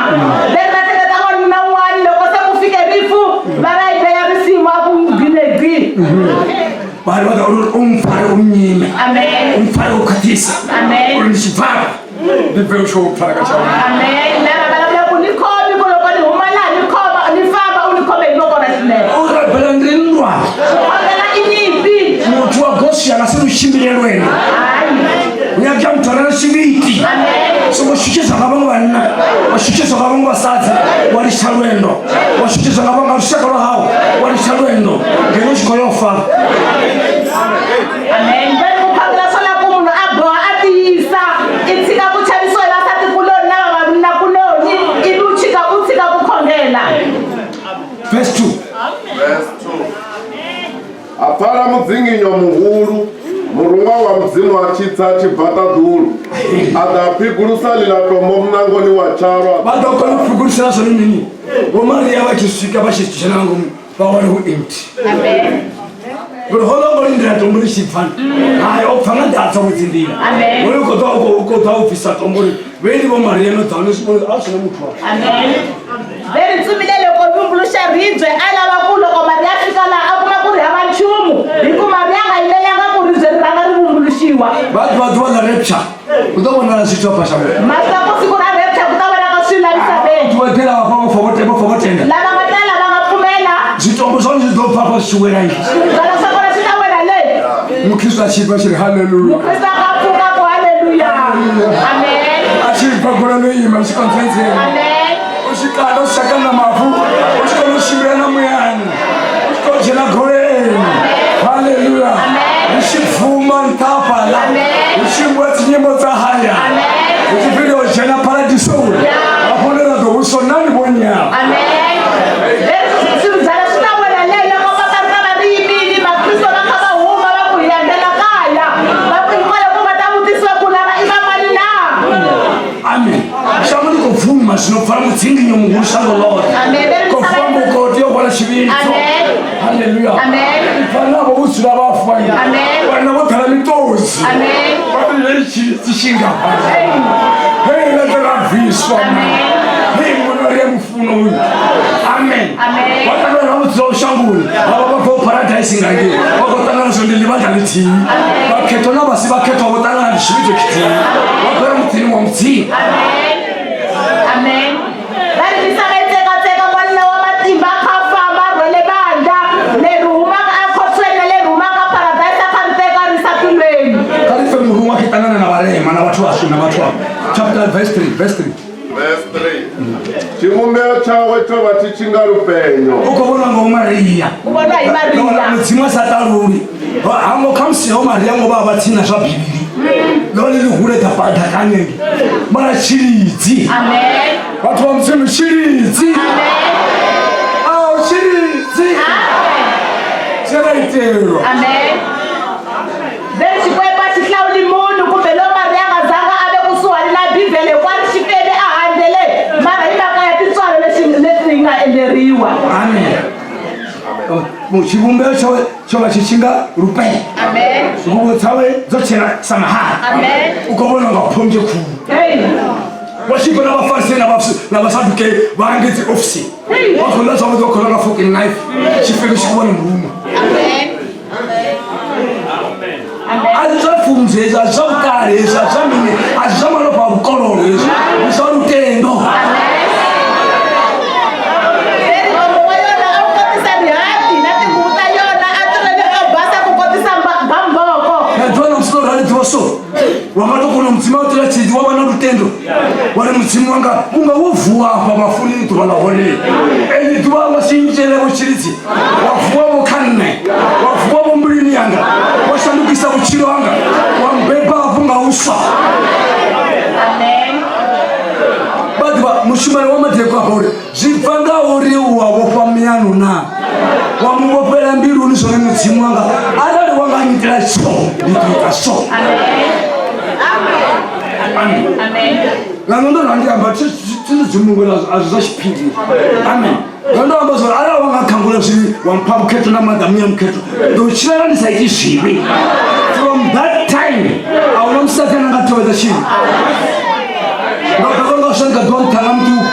ve ri va hleketa n'wanuna un'wana loko se ku fike rifu va ra yi beya risimu a ku gqi vha ri vha ḓa uri u mpfare u nnyime Amen. u mpfare u khaṱhisa Amen. uri ndi tshi bvafha ndi bve u tshi khou pfala kha tshawe Amen. Lava vulavula ku ni khomi ku loko ni huma laha ni khoma ni famba u ni khome hi voko ra xinene u rabela ndi nndwa khongela i nyimpi muthu wa gosi a nga si lu tshimbile lwendo nyaga muthu a re na tshivhiti songo shushedzwa nga vhaṅwe vhanna wa shushedzwa nga vhaṅwe vhasadzi wa litsha lwendo wa shushedzwa nga vhaṅwe nga lushaka lwa hau wa litsha lwendo ngeno u tshi khou yo fa Amen. Ve ri ku khongela swo lava ku munhu a boha a tiyisa i tshika ku chavisiwa hi vasatikuloni na vavanunakuloni ivi u tshika u tshika ku khongela verse 2 Verse 2. A pfala mudzinginyo muhulu muruṅwa wa mudzimu a tshi tsa a tshi bva ṱaḓulu a ḓa a phigulusa ḽiḽa tombo muṋangoni wa tshalo vha ḓo kona u phigulusela zwone mini vho Maria vha tshi swika vha tshi dzhena nga ngomu vha wana hu empty ngori hoḽa ngo lindela tombo ḽi tshi bva hai o pfa nga nḓila dzawe dzi nḓila Amen. hoyo khou ḓa u khou ḓa u bvisa tombo uri vheni vho Maria no ḓa ni zwi a sina muthu wa Amen. Ve ri tsumile loko vumbuluxa ribye a lava ku loko Maria a fika laha a kuma ku ri hava nchumu hi ku Maria a nga yimelanga ku ribye ri rhanga ri vumbuluxiwa vha ḓuvha ḓuvha ḽa rapture hu ḓo vhonala zwithu afha shangoni masiku siku ra rapture ku ta vonaka swilo la misaveni vho eḓela hafha vho fa vho te- vho fa vho tenda lava nga tala va nga pfumela zwitombo zwone zwi ḓo bva hafha zwi tshi wela izwi swibyala swa kona swi ta wela le mukristu a tshi bva a tshi ri haleluya mukristu a nga pfuka ku halleluya amen a tshi bva goloi ḽo ima tshi kontsedzela amen u tshi kanda u tshi shakana mavu u tshi kona u tshimbila. mudzinginyo muhulu shango ḽoṱhe. Amen. Khou vuwa mukoti yo hwala tshivhidzo. Amen. Haleluya. Amen. Ipfa navho vho dzula vhafa. Amen. Vhanna vho ḓala miṱodzi. Amen. Vha ri hei tshilidzi tshingafha. Hei ḽa ḓo ra bviswa. Hei muna ri a mufuno uyu. Amen. Amen. Vha ṱangana na vhudzulo shangoni. Vha vha vha bvaho paradise nga ngei. Vha khou ṱangana zwo ndi ḽivhanda ḽithihi. Vhakhethwa na vhasi vhakhethwa vho ṱangana ndi tshivhidzo tshithihi. Vha khou ya muḓini wa Mudzimu. Amen. Va ri misava yi tsekatseka n'wanuna wa matimba a kha famba a rhwele vandla leri humaka ekhotsweni na leri humaka paradise a kha ri teka ri sa tilweni. Kha ri pfe muruṅwa a tshi ṱangana na vharema na vhathu vhashu na vhathu avho. Chapter verse 3, verse 3. Verse 3. Tshivhumbeo tshawe tsho vha tshi tshi nga lupenyo. U khou vhonwa nga Maria. U vhonwa hi Maria. Mudzimu a sa ṱaluli. Hango khamusi ho Maria ngo vha vha tsini na zwa Bivhili. Ḽo ḽi ḽihule ḓa ḓakani. Mara tshilidzi. Amen. Vhathu vha Mudzimu tshilidzi. Ao tshilidzi. Tshe vha itelwa. Amen. Ve ri Xikwembu a xi hlawuli munhu kumbe lowu Mariya a nga zanga a ve kusuhani na Bibele hinkwaro xi tele a handle mara hi mhaka ya tintswalo lexi leti hi nga endleriwa. Amen. Tshivhumbeo tshawe tsho vha tshi tshi nga lupele. Amen. Nguvo dzawe dzo tshena sa mahala. Amen. U khou vhonwa nga phonzhe khulu. Hey. Vha tshi vhona vhafarisei na na vhasadukei vha ngei dzi ofisini. Vha khou ḽa zwavhuḓi vha khou ḽa nga fork and knife. Tshifhinga tshi khou vhona muruṅwa. A si zwa pfunzo hezwi, a si zwa vhuṱali hezwi, a si zwa mini, a si zwa malofha a vhukololo hezwi, ndi zwa lutendo. Ve ri nomo wa yona a wu kotisa rihati na tinguvu ta yona a ti ri leto basa ku kotisa gamboko. Na ḓuvha ḽa musi ḽo rali ḓuvha so wa nga tou kona mudzimu a u tela tshilidzi wa vha na lutendo wa ri mudzimu wanga unga wo vuwa afha vhafuni ḓuvha ḽa hone eli ḓuvha nga si ntshelevho tshilidzi wa vuwa vho kha nṋe wa vuwa vho mbiluni yanga wa shandukisa vhutshilo hanga wa mbeba hafhu nga uswa. Amen. Vha ḓivha mushumeli wa madeko afha uri zwi bva nga uri u wa vhofha muyano na wa mu vhofhela mbiluni zwone mudzimu wanga arali wa nga nyitela so ndi ḓo ita so. Amen. Nga nṋe ndo rali ndi amba thi dzimungu a zwi zwa tshiphiri. Amen. Nga ndo amba zwori arali wa nga khangula zwivhi wa mpha vhukhetho na maanḓa muya mukhetho ndo tshilela ndi sa iti zwivhi. From that time a huna musadzi ane nga thovhedza tshivhi. Nga ḓo nga uswa nga ḓuvha muṱhanga muṱuku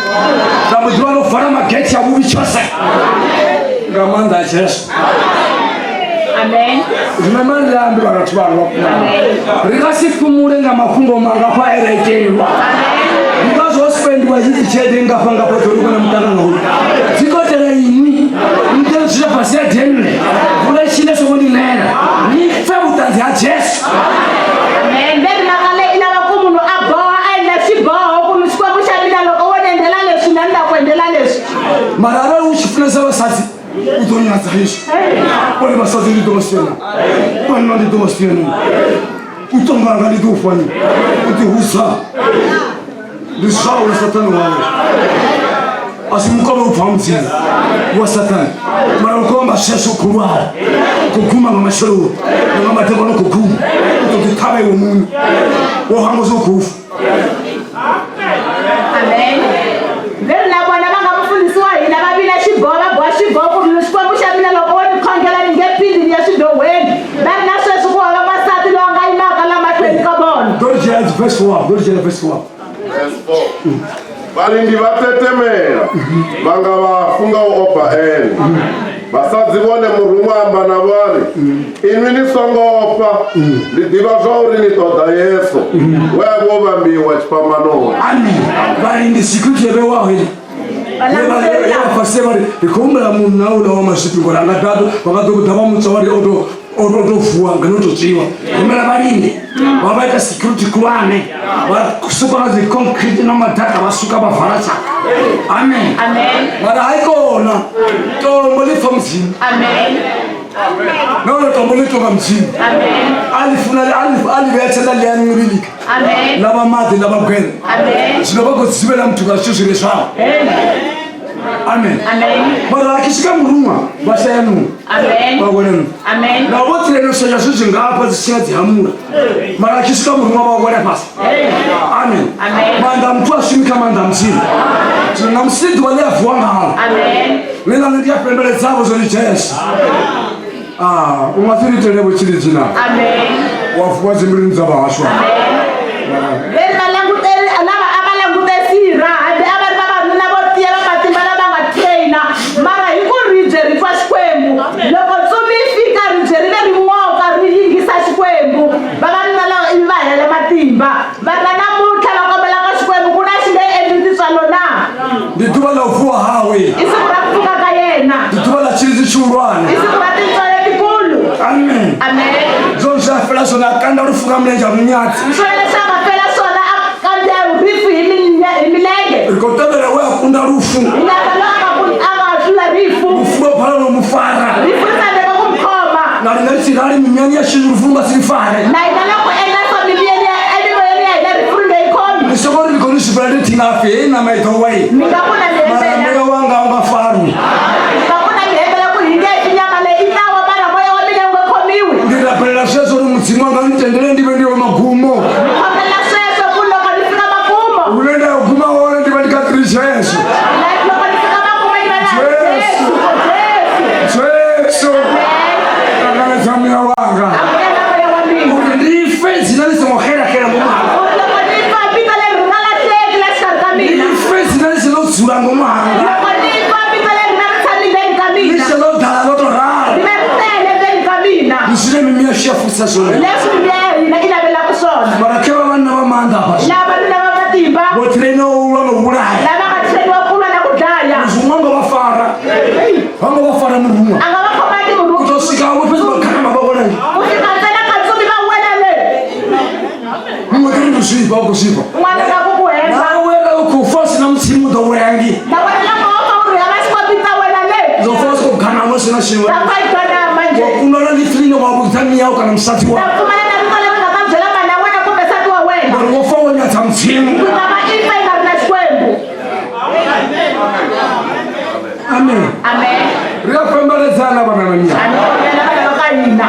nda mbo ḓivha ndo vala magethe a vhuvhi tshose nga maanḓa a Jesu. Amen. Zwino mani ri ambe vhathu vha vha ri nga si fhumule nga mafhungo mangafha e ra itelwa. Ndi ngazwo ho spendiwa hedzi dzi tshelede ngafha ngafha dzo lukana muṱangano hoyu. Dzi khou itela inwi nṱhe zwi fhasi ya dennde mvula i tshine songo ni nela ni pfe vhuṱanzi ha Jesu. Amen. Ve ri mhaka leyi i lava ku munhu a boha a endla xiboho ku ni Xikwembu xa mina loko wo ni endlela leswi na ni ta ku endlela leswi. Mara arali u tshi funesa vhasadzi u ḓo nyadza hezwi. Uri vhasadzi ndi ḓo vha sia na vhanna ndi ḓo vha sia na u tonga nga ndi ḓo fani u ḓihudza ndi zwau na sathane wawe a si mukovhe u bva mudzimu wa sathane mara u khou amba zwezwo u khou lwala u khou guma nga matsheloni na nga madekwana u khou guma u ḓo ḓi ṱhavha iwe muṋe wo hangwa zwo u khou fa. Amen. Ve ri na vona va nga mufundhisi wa hina va vila xiboho va boha xiboho ku ri Xikwembu xa mina loko wo ni khongela ni nge phindi ni ya swidyohweni. Va ri na sweswi ku hava n'wansati loyi a nga yimaka la mahlweni ka vona. Ḓo ri dzhia verse 4, ḓo ri dzhia verse 4. Verse 4. Vhalindi vha tetemela vha nga vhafu nga u ofha ene. Vhasadzi vhone muruṅwa amba navho a ri, inwi ni songo ofha, ndi ḓivha zwa uri ni ṱoḓa Yesu we a vha o vhambiwa tshifhambanoni. Amen. Vhalindi security yo vhewaho heyi. Vhafhasi vha ri ri khou humbela munna uḽa wa mazwifhi ngori anga ḓa vha nga ḓo ḓa vha mutswa vha ri o to o to to vuwa ngeno to tswiwa. Humela vhalindi vha vha ita security khulwane vha suka nga dzi concrete na madaka vha suka vha vala tshaka. Amen. Amen. Mara ha ikona tombo ḽi pfa Mudzimu. Amen. Nahone tombo ḽi tonga Mudzimu. Amen. A ḽi funa a ḽi vhea tshanḓa ḽi a ṋibilika. Amen. Ḽa vha maḓi ḽa vha gwena. Amen. Zwino vha khou dzivhela muthu nga zwithu zwi re zwao. Amen. Amen. Mara a tshi swika muruṅwa vha shaya nungo. Vha wela nungo. Na vho tirelo shaya zwi zwi ngafha dzi tshinga dzi hamula. Mara a tshi swika muruṅwa vha wela fhasi. Amen. Maanḓa a muthu a shumi kha maanḓa a Mudzimu. Zwino na musi ḓuvha ḽi a vuwa ngalo. Ḽi ḽa nṋe ndi a pembeledza vho zwo ndi Jesu. Ah, u nga si ri itele vhutshilidzi na. Wa vuwa dzimbiluni dza vhaswa. Veri va langutele lava a va langute sirha hambi a va ri vavanuna vo tiya va matimba lava nga traina mara hi ku ribye ri twa Xikwembu loko ntsumi yi fika ribye ri ve ri n'oka ri yingisa Xikwembu vavanuna lava ivi va hela matimba va ri na namuntlha va kombela ka Xikwembu ku na xi nge endli tintswalo na. Ndi ḓuvha ḽa u vuwa hawe. I siku ra ku pfuka ka yena. Ndi ḓuvha ḽa tshilidzi tshihulwane. I siku ra tintswalo letikulu. Amen. Amen. Zwone zwe a fela zwone a kanda lufu nga mulenzhe a munyadzi. Swona leswi a nga fela swona a kandziya rifu hi hi milenge. Ri khou tevhela we a kunda lufu. Hi lava loyi a nga a nga hlula rifu. Lufu lwo balelwa u mu fara. Rifu ri tsandzeka ku mu khoma. Na riṋe ri tshi rali mimuyani yashu lufu lu nga si ri fare. Na hina loko endla swa mimiyeni ya emimoyeni ya hina rifu ri nge yi khomi. Ni songo ri ndi khou ni swifhela ndi thi nga fi heyi ṋama i ḓo wa i. Mi nga ku na mi Mara hembela. muya wanga u nga farwi. Mi nga ku na mi hembela ku hi nge fi nyama leyi i ta wa mara moya wa mina wu nge khomiwi. Ndi rabelela zwezwo uri Mudzimu anga ntendele ndi vhe ndi we magumo. Ni khongelela sweswo ku loko ni fika makumo. Hune nda ya guma hone ndi vha ndi kha Kristo Yesu. Like loko ni fika makumo ni va na Jesu. Jesu. Jesu. Ṱanganedza muya wanga. Amukela moya wa mina. Uri ndi fe dzina ḽi songo xelaxela ngomu hanga. Uri loko ni fa vito leri ri nga lahleki la xikarhi ka Ndi mina. fe dzina ḽi si ḽo dzula ngomu hanga. Loko ni fa vito leri nga ri tshami ndzeni ka Ḽi mina. si ḽo ḓala ḽo tou ralo. Ri ve ri tele ndzeni ka mina. Ndi zwine mimiya yashu ya funisa zwone. Leswi mimoya ya hina yi navelaka swona. Mara khe vha vhanna vha maanḓa hafha zwino. Lava ni lava matimba. Vho trainiwa u lwa na u vhulaya. Lava nga trainiwa ku lwa na ku dlaya. Muruṅwa nga vha fara. Vha nga vha fara muruṅwa. A nga va khomangi muruṅwa. U ḓo swika vho fhedzi vha khanama vha wela. Ku fika ntsena ka ntsumi va wela le. Muṅwe kha ndi zwifha u khou zwifha. Un'wana nga ku ku hemba. Na wena u khou fa u si na Mudzimu u ḓo wela ngi. Na wena loko wo fa u ri hava Xikwembu i ta wela le. U ḓo fa u sokou ganama u si na tshiṅwe. Ta fa yi ganama njhe. Wa kundwa na ḽipfi ḽine wa vhudza miau kana musadzi wau. Ta pfumala na rito leri nga ta byela mana wa wena kumbe nsati wa wena. Ngori wo fa wo nyadza Mudzimu. Ku ta va i fa yi nga ri na Xikwembu. Amen. Amen. Ri a fhambeledzana vhana na mia. Amen. Vana va ka hina.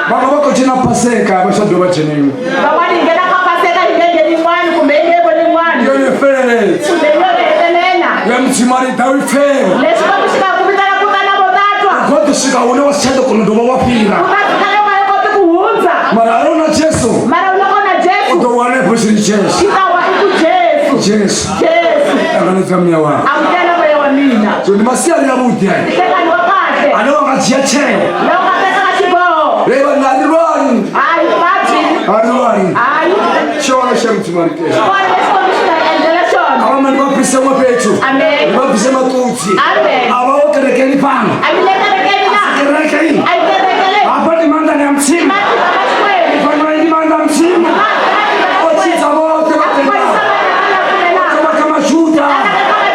Vhaṅwe vha khou dzhena Paseka vha tsha dovha dzheniwa. Van'wana hi nghena ka Paseka hi nge ngheni yin'wana kumbe hi nge voni yin'wana. Ndi yone fheleledza. Kumbe hi yona hetelela. Ya Mudzimu a ri ḓa u ipfela. Leswi Xikwembu xi nga ku vitana ku ta na vo tatwa. U khou ḓo swika hune wa si tsha ḓo kona u dovha wa fhira. U ta fika loko a yi koti ku hundza. Mara arali u na Jesu. Mara loko na Jesu. U ḓo wana hanefho tshi ri Jesu. Xi ta wa i ku Jesu. Jesu. Jesu. Ṱanganedza muya wau. Amukela moya wa mina. So ndi masiari avhuḓi aya. Nhlekani wa kahle. Ane wa nga dzhia tsheo. Loko a tekaka xiboho. Hey vhanna a ri lwali. Hayi vabyi. A ri lwali. Hayi. Tshone tshe Mudzimu a ri itela. Xiboho lexi Xikwembu xi nga hi endlela xona. Avha mani vha bvise ṅwe fhethu. Amen. Vha bvise maṱudzi. Amen. A vha ho kerekeni fhano. A mi le kerekeni na. A si kereke iyi. A yi kereke leyi. Hafha ndi maanḓani a Mudzimu. Matimba ma Xikwembu. Fhano ndi maanḓa a Mudzimu. O tshidza vhoṱhe vha tendaho. O thoma kha Majuda. A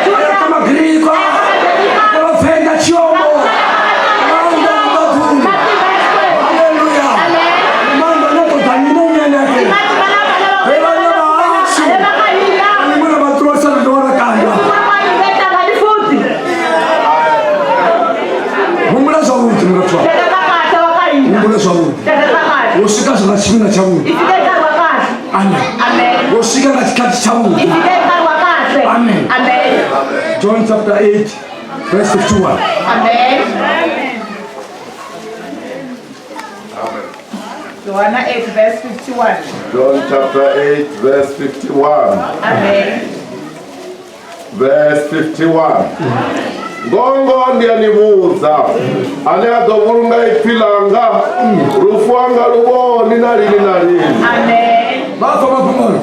ya kha Magrika. A vha Venḓa Tshiombo. Maanḓa a ṱaḓulu. Haleluya. Maanḓa ane a ṱoḓa nnyi na nnyi ane a tenda. He vhanna vha hashu. Ṅwana vha ṱuwa sa ri dovha ra kanda. Humbula zwavhuḓi murathu wanga. Humbula zwavhuḓi. Wo swika nga tshifhinga tshavhuḓi. Amen. Wo swika nga tshikhathi tshavhuḓi. Amen. John chapter 8 verse 51. Amen. Johanna 8 verse 51. John chapter 8 verse 51. Amen. Verse 51. Ngongo ndi a ni vhudza ane a ḓo vhulunga ipfi ḽanga lufu anga lu vhoni na lini na lini. Amen. Vha pfa mafhungo.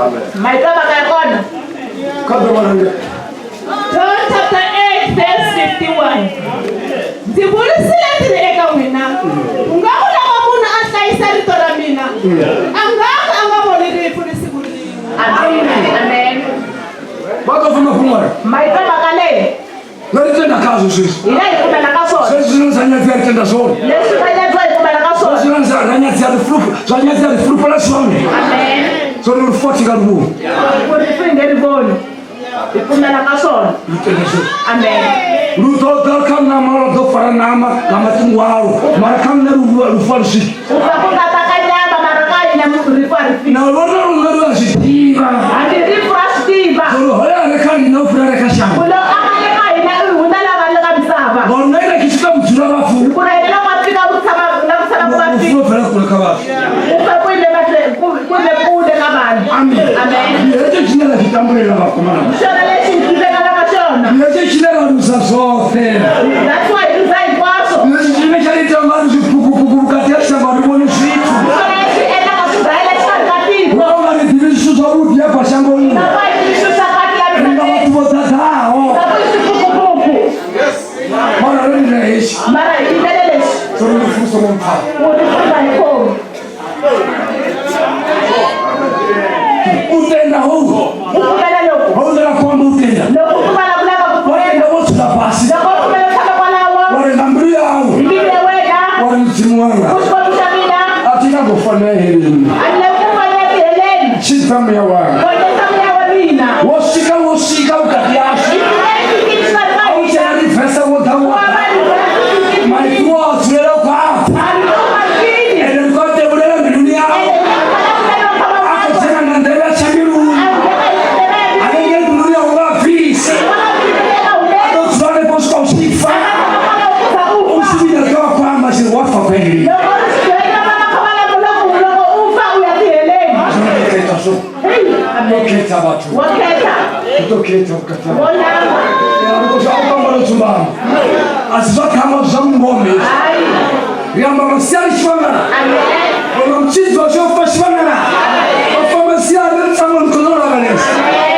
Amen. Maitwa mhaka ya kona. Kha ḓo vhala nge. John chapter 8 verse 51. Ndzi vurisile ndzi ri eka n'wina, ku nga ku lava munhu a hlayisa rito ra mina, a nga ka a nga voni rifu ni siku rin'we. Amen. Amen. Vha ḓo pfa mafhungo aya. Maitwa mhaka leyi. Nṋe ri tenda khazwo zwezwi. Hina hi pfumela ka swona. Zwezwi zwine zwa nyadzea ri tenda zwone. Leswi swa nyadziwa hi pfumela ka swona. Zwezwi zwine ra nyadzea ri fulufhela zwa nyadzea ri fulufhela zwone. Amen. Zwone ri fothi nga luvhoni. Ku rifu hi nge ri voni. Hi pfumela ka swona. Lu tenda zwezwo. Amen. Lu ḓo ḓa kha ṋama lwa ḓo fara ṋama nga maṱungu alwo mara kha nṋe lu lufu a lu swiki. U pfa ku nga ta ka nyama mara ka hina rifu a ri fiki. Na lwone luṋe lu a zwi ḓivha. Hambi rifu ra swi tiva. Uri hoyo a re kha riṋe u fhira a re kha shango. Ku loko a nga le ka hina i hundza lava le ka misava. Ngauri na ine tshi swika vhudzulo ha vhafu. Ku na yena loko a fika ku tshama la ku tshama ku va Lufu lwo bvela kule kha vhathu. U pfa ku yime mahlweni ku ku yime kule ka vanhu. Amen. Amen. Ndi hetsho tshine ra tshi tambulela vhakomana. Xona lexi hi tivekalaka xona. Ndi hetsho tshine ra luza zwoṱhe. That's why hi luza hinkwaswo. Ndi hetsho tshine tsha ita nga ri zwiphukuphuku vhukati ha shango a ri vhoni zwithu. Xona lexi endlaka swi dlayela xikarhi ka tiko. Hu nga ri ḓivhi zwithu zwavhuḓi hafha shangoni. Nga ku a hi tivi swilo swa kahle la Ri nga misaveni. vhathu vho ḓaḓaho. Nga ku hi swiphukuphuku. Mara ro lindela hetshi. Mara hi yimele lexi. Zwo ri lufu lu songo mpfara. Ku rifu ri nga hi khomi. U tenda hohu. Ku pfumela loku. Ho ndela khou amba u tenda. Loko u vulavulaka ku Wa tenda wo dzula fhasi. Loko u pfumela u tshama kwalaho. Wa ri nga mbilu yau. Hi mbilu ya wena. Wa ri Mudzimu wanga. Ku Xikwembu xa mina. A thi nga ḓo fanela heleni. A ni lavi ku fanela tiheleni. Tshidza muya wanga. Ponisa muya wa mina. Wo swika wo swika vhukati hashu. A u tshena rivese wo ḓa wo ḓa. Maipfi wo a dzulela u khou a pfa. Ende ri khou a tevhulela mbiluni yau. A khou dzhena nga nḓevhe ya tsha mbiluni. Hanengei mbiluni yau nga a bvise. A ḓo dzula hanefho u swika u tshi fa. U tshi vhina ri khou amba tshi ri wa fa khweleni. Loko ri swi byela vana kha va lava loko loko u fa u ya tiheleni. Zwino ndi khetha zwo. Ndo khetha vhathu. Wo khetha. Ndo khetha vhukati ha. Wo langa. Ya ri khou zwa u pambana tsumbano. A si zwa ṱhama zwa mungome. Ri amba masiari tshivhangana. Uri mutshidzi washu o fa tshivhangana. O fa masiari ri tangwa ni khou lavhelesa.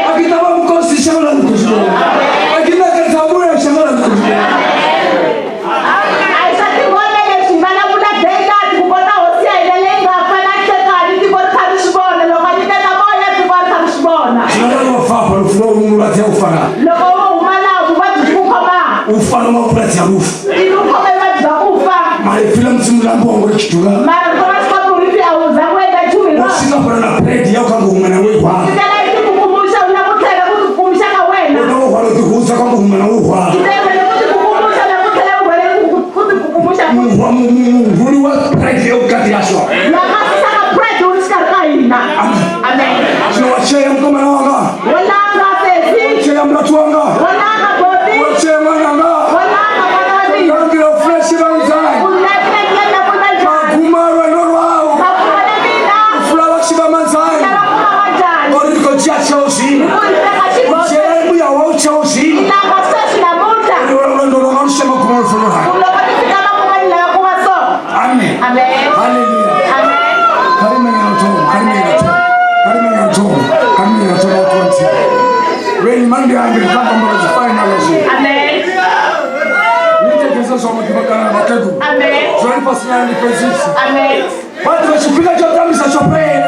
A ki ṱavha mukosi shango ḽa ni khou zwi vhona. A ki ṋekedza muya shango ḽa ni khou zwi vhona. A hi swa tingome leswi hi vulavula dengati ku kota hosi ya hina leyi nga fa na nhlekani tiko ri kha ri swi vona loko a nyiketa moya tiko ri kha ri swi vona. Zwino arali wa fa hafha lufu lwa vhulwadze ha u fana. Loko wo huma laha vuvabyi byi ku khoma. U fana na vhulwadze ha lufu. Ivi u khome vuvabyi bya ku fa. Maipfi ḽa Mudzimu ḽa amba uri tshi dzula. Mara rito ra Xikwembu ri ti a wu za ku endla nchumu hi Wo rona. swika fhano na bread yau kha ngo huṅwe na wo i hwala. Yi tela yi tikukumuxa u lava ku tlhela ku tikukumuxa ka wena. U ḓo hwala u ḓihudza kha ngo huṅwe na wo i hwala. Yi tela ku tikukumuxa na ku tlhela u rhwale ku tikukumuxa futhi. Muhwali wa bread yo vhukati hashu. La nga susaka bread wu ri xikarhi ka hina. Amen. Zwino wa tshea mukomana wanga. Wo langa sesi. Wa tshea murathu wanga. Wo langa boti. Wa tshea ṅwananga. Wo langa n'wana wa mina. Nḓila fresh vhanzani. U lavela na ku na njhani. Maguma lwendo lwau. Maguma la mina. U fula vha tshi vha manzani. Lava ku va manjhani. Uri ndi khou dzhia tsheo zwino. Hi ku hi teka xiboho. U dzhiela muya wau tsheo zwino. Hi langa sweswi namuntlha. Uri lwendo lwanga lu swike magumoni lufuno lwanga. Ku loko ni fika magumeni lava ku va so. Amen. Amen. Hallelujah. Amen. Kha ri imele nga u thoma, kha ri imele nga u thoma. Kha ri imele nga u thoma. Kha ri imele nga u thoma u thoma nthihi. Lweni mani ndi ambe ndi khou amba zwi final zwino. Amen. Ni thetshelesa zwavhuḓi vhakalaha vhakegulu. Amen. Dzulani fhasi na ni fhedzise. Amen. Vhathu vha tshifhinga tsha u tambisa tsho fhela.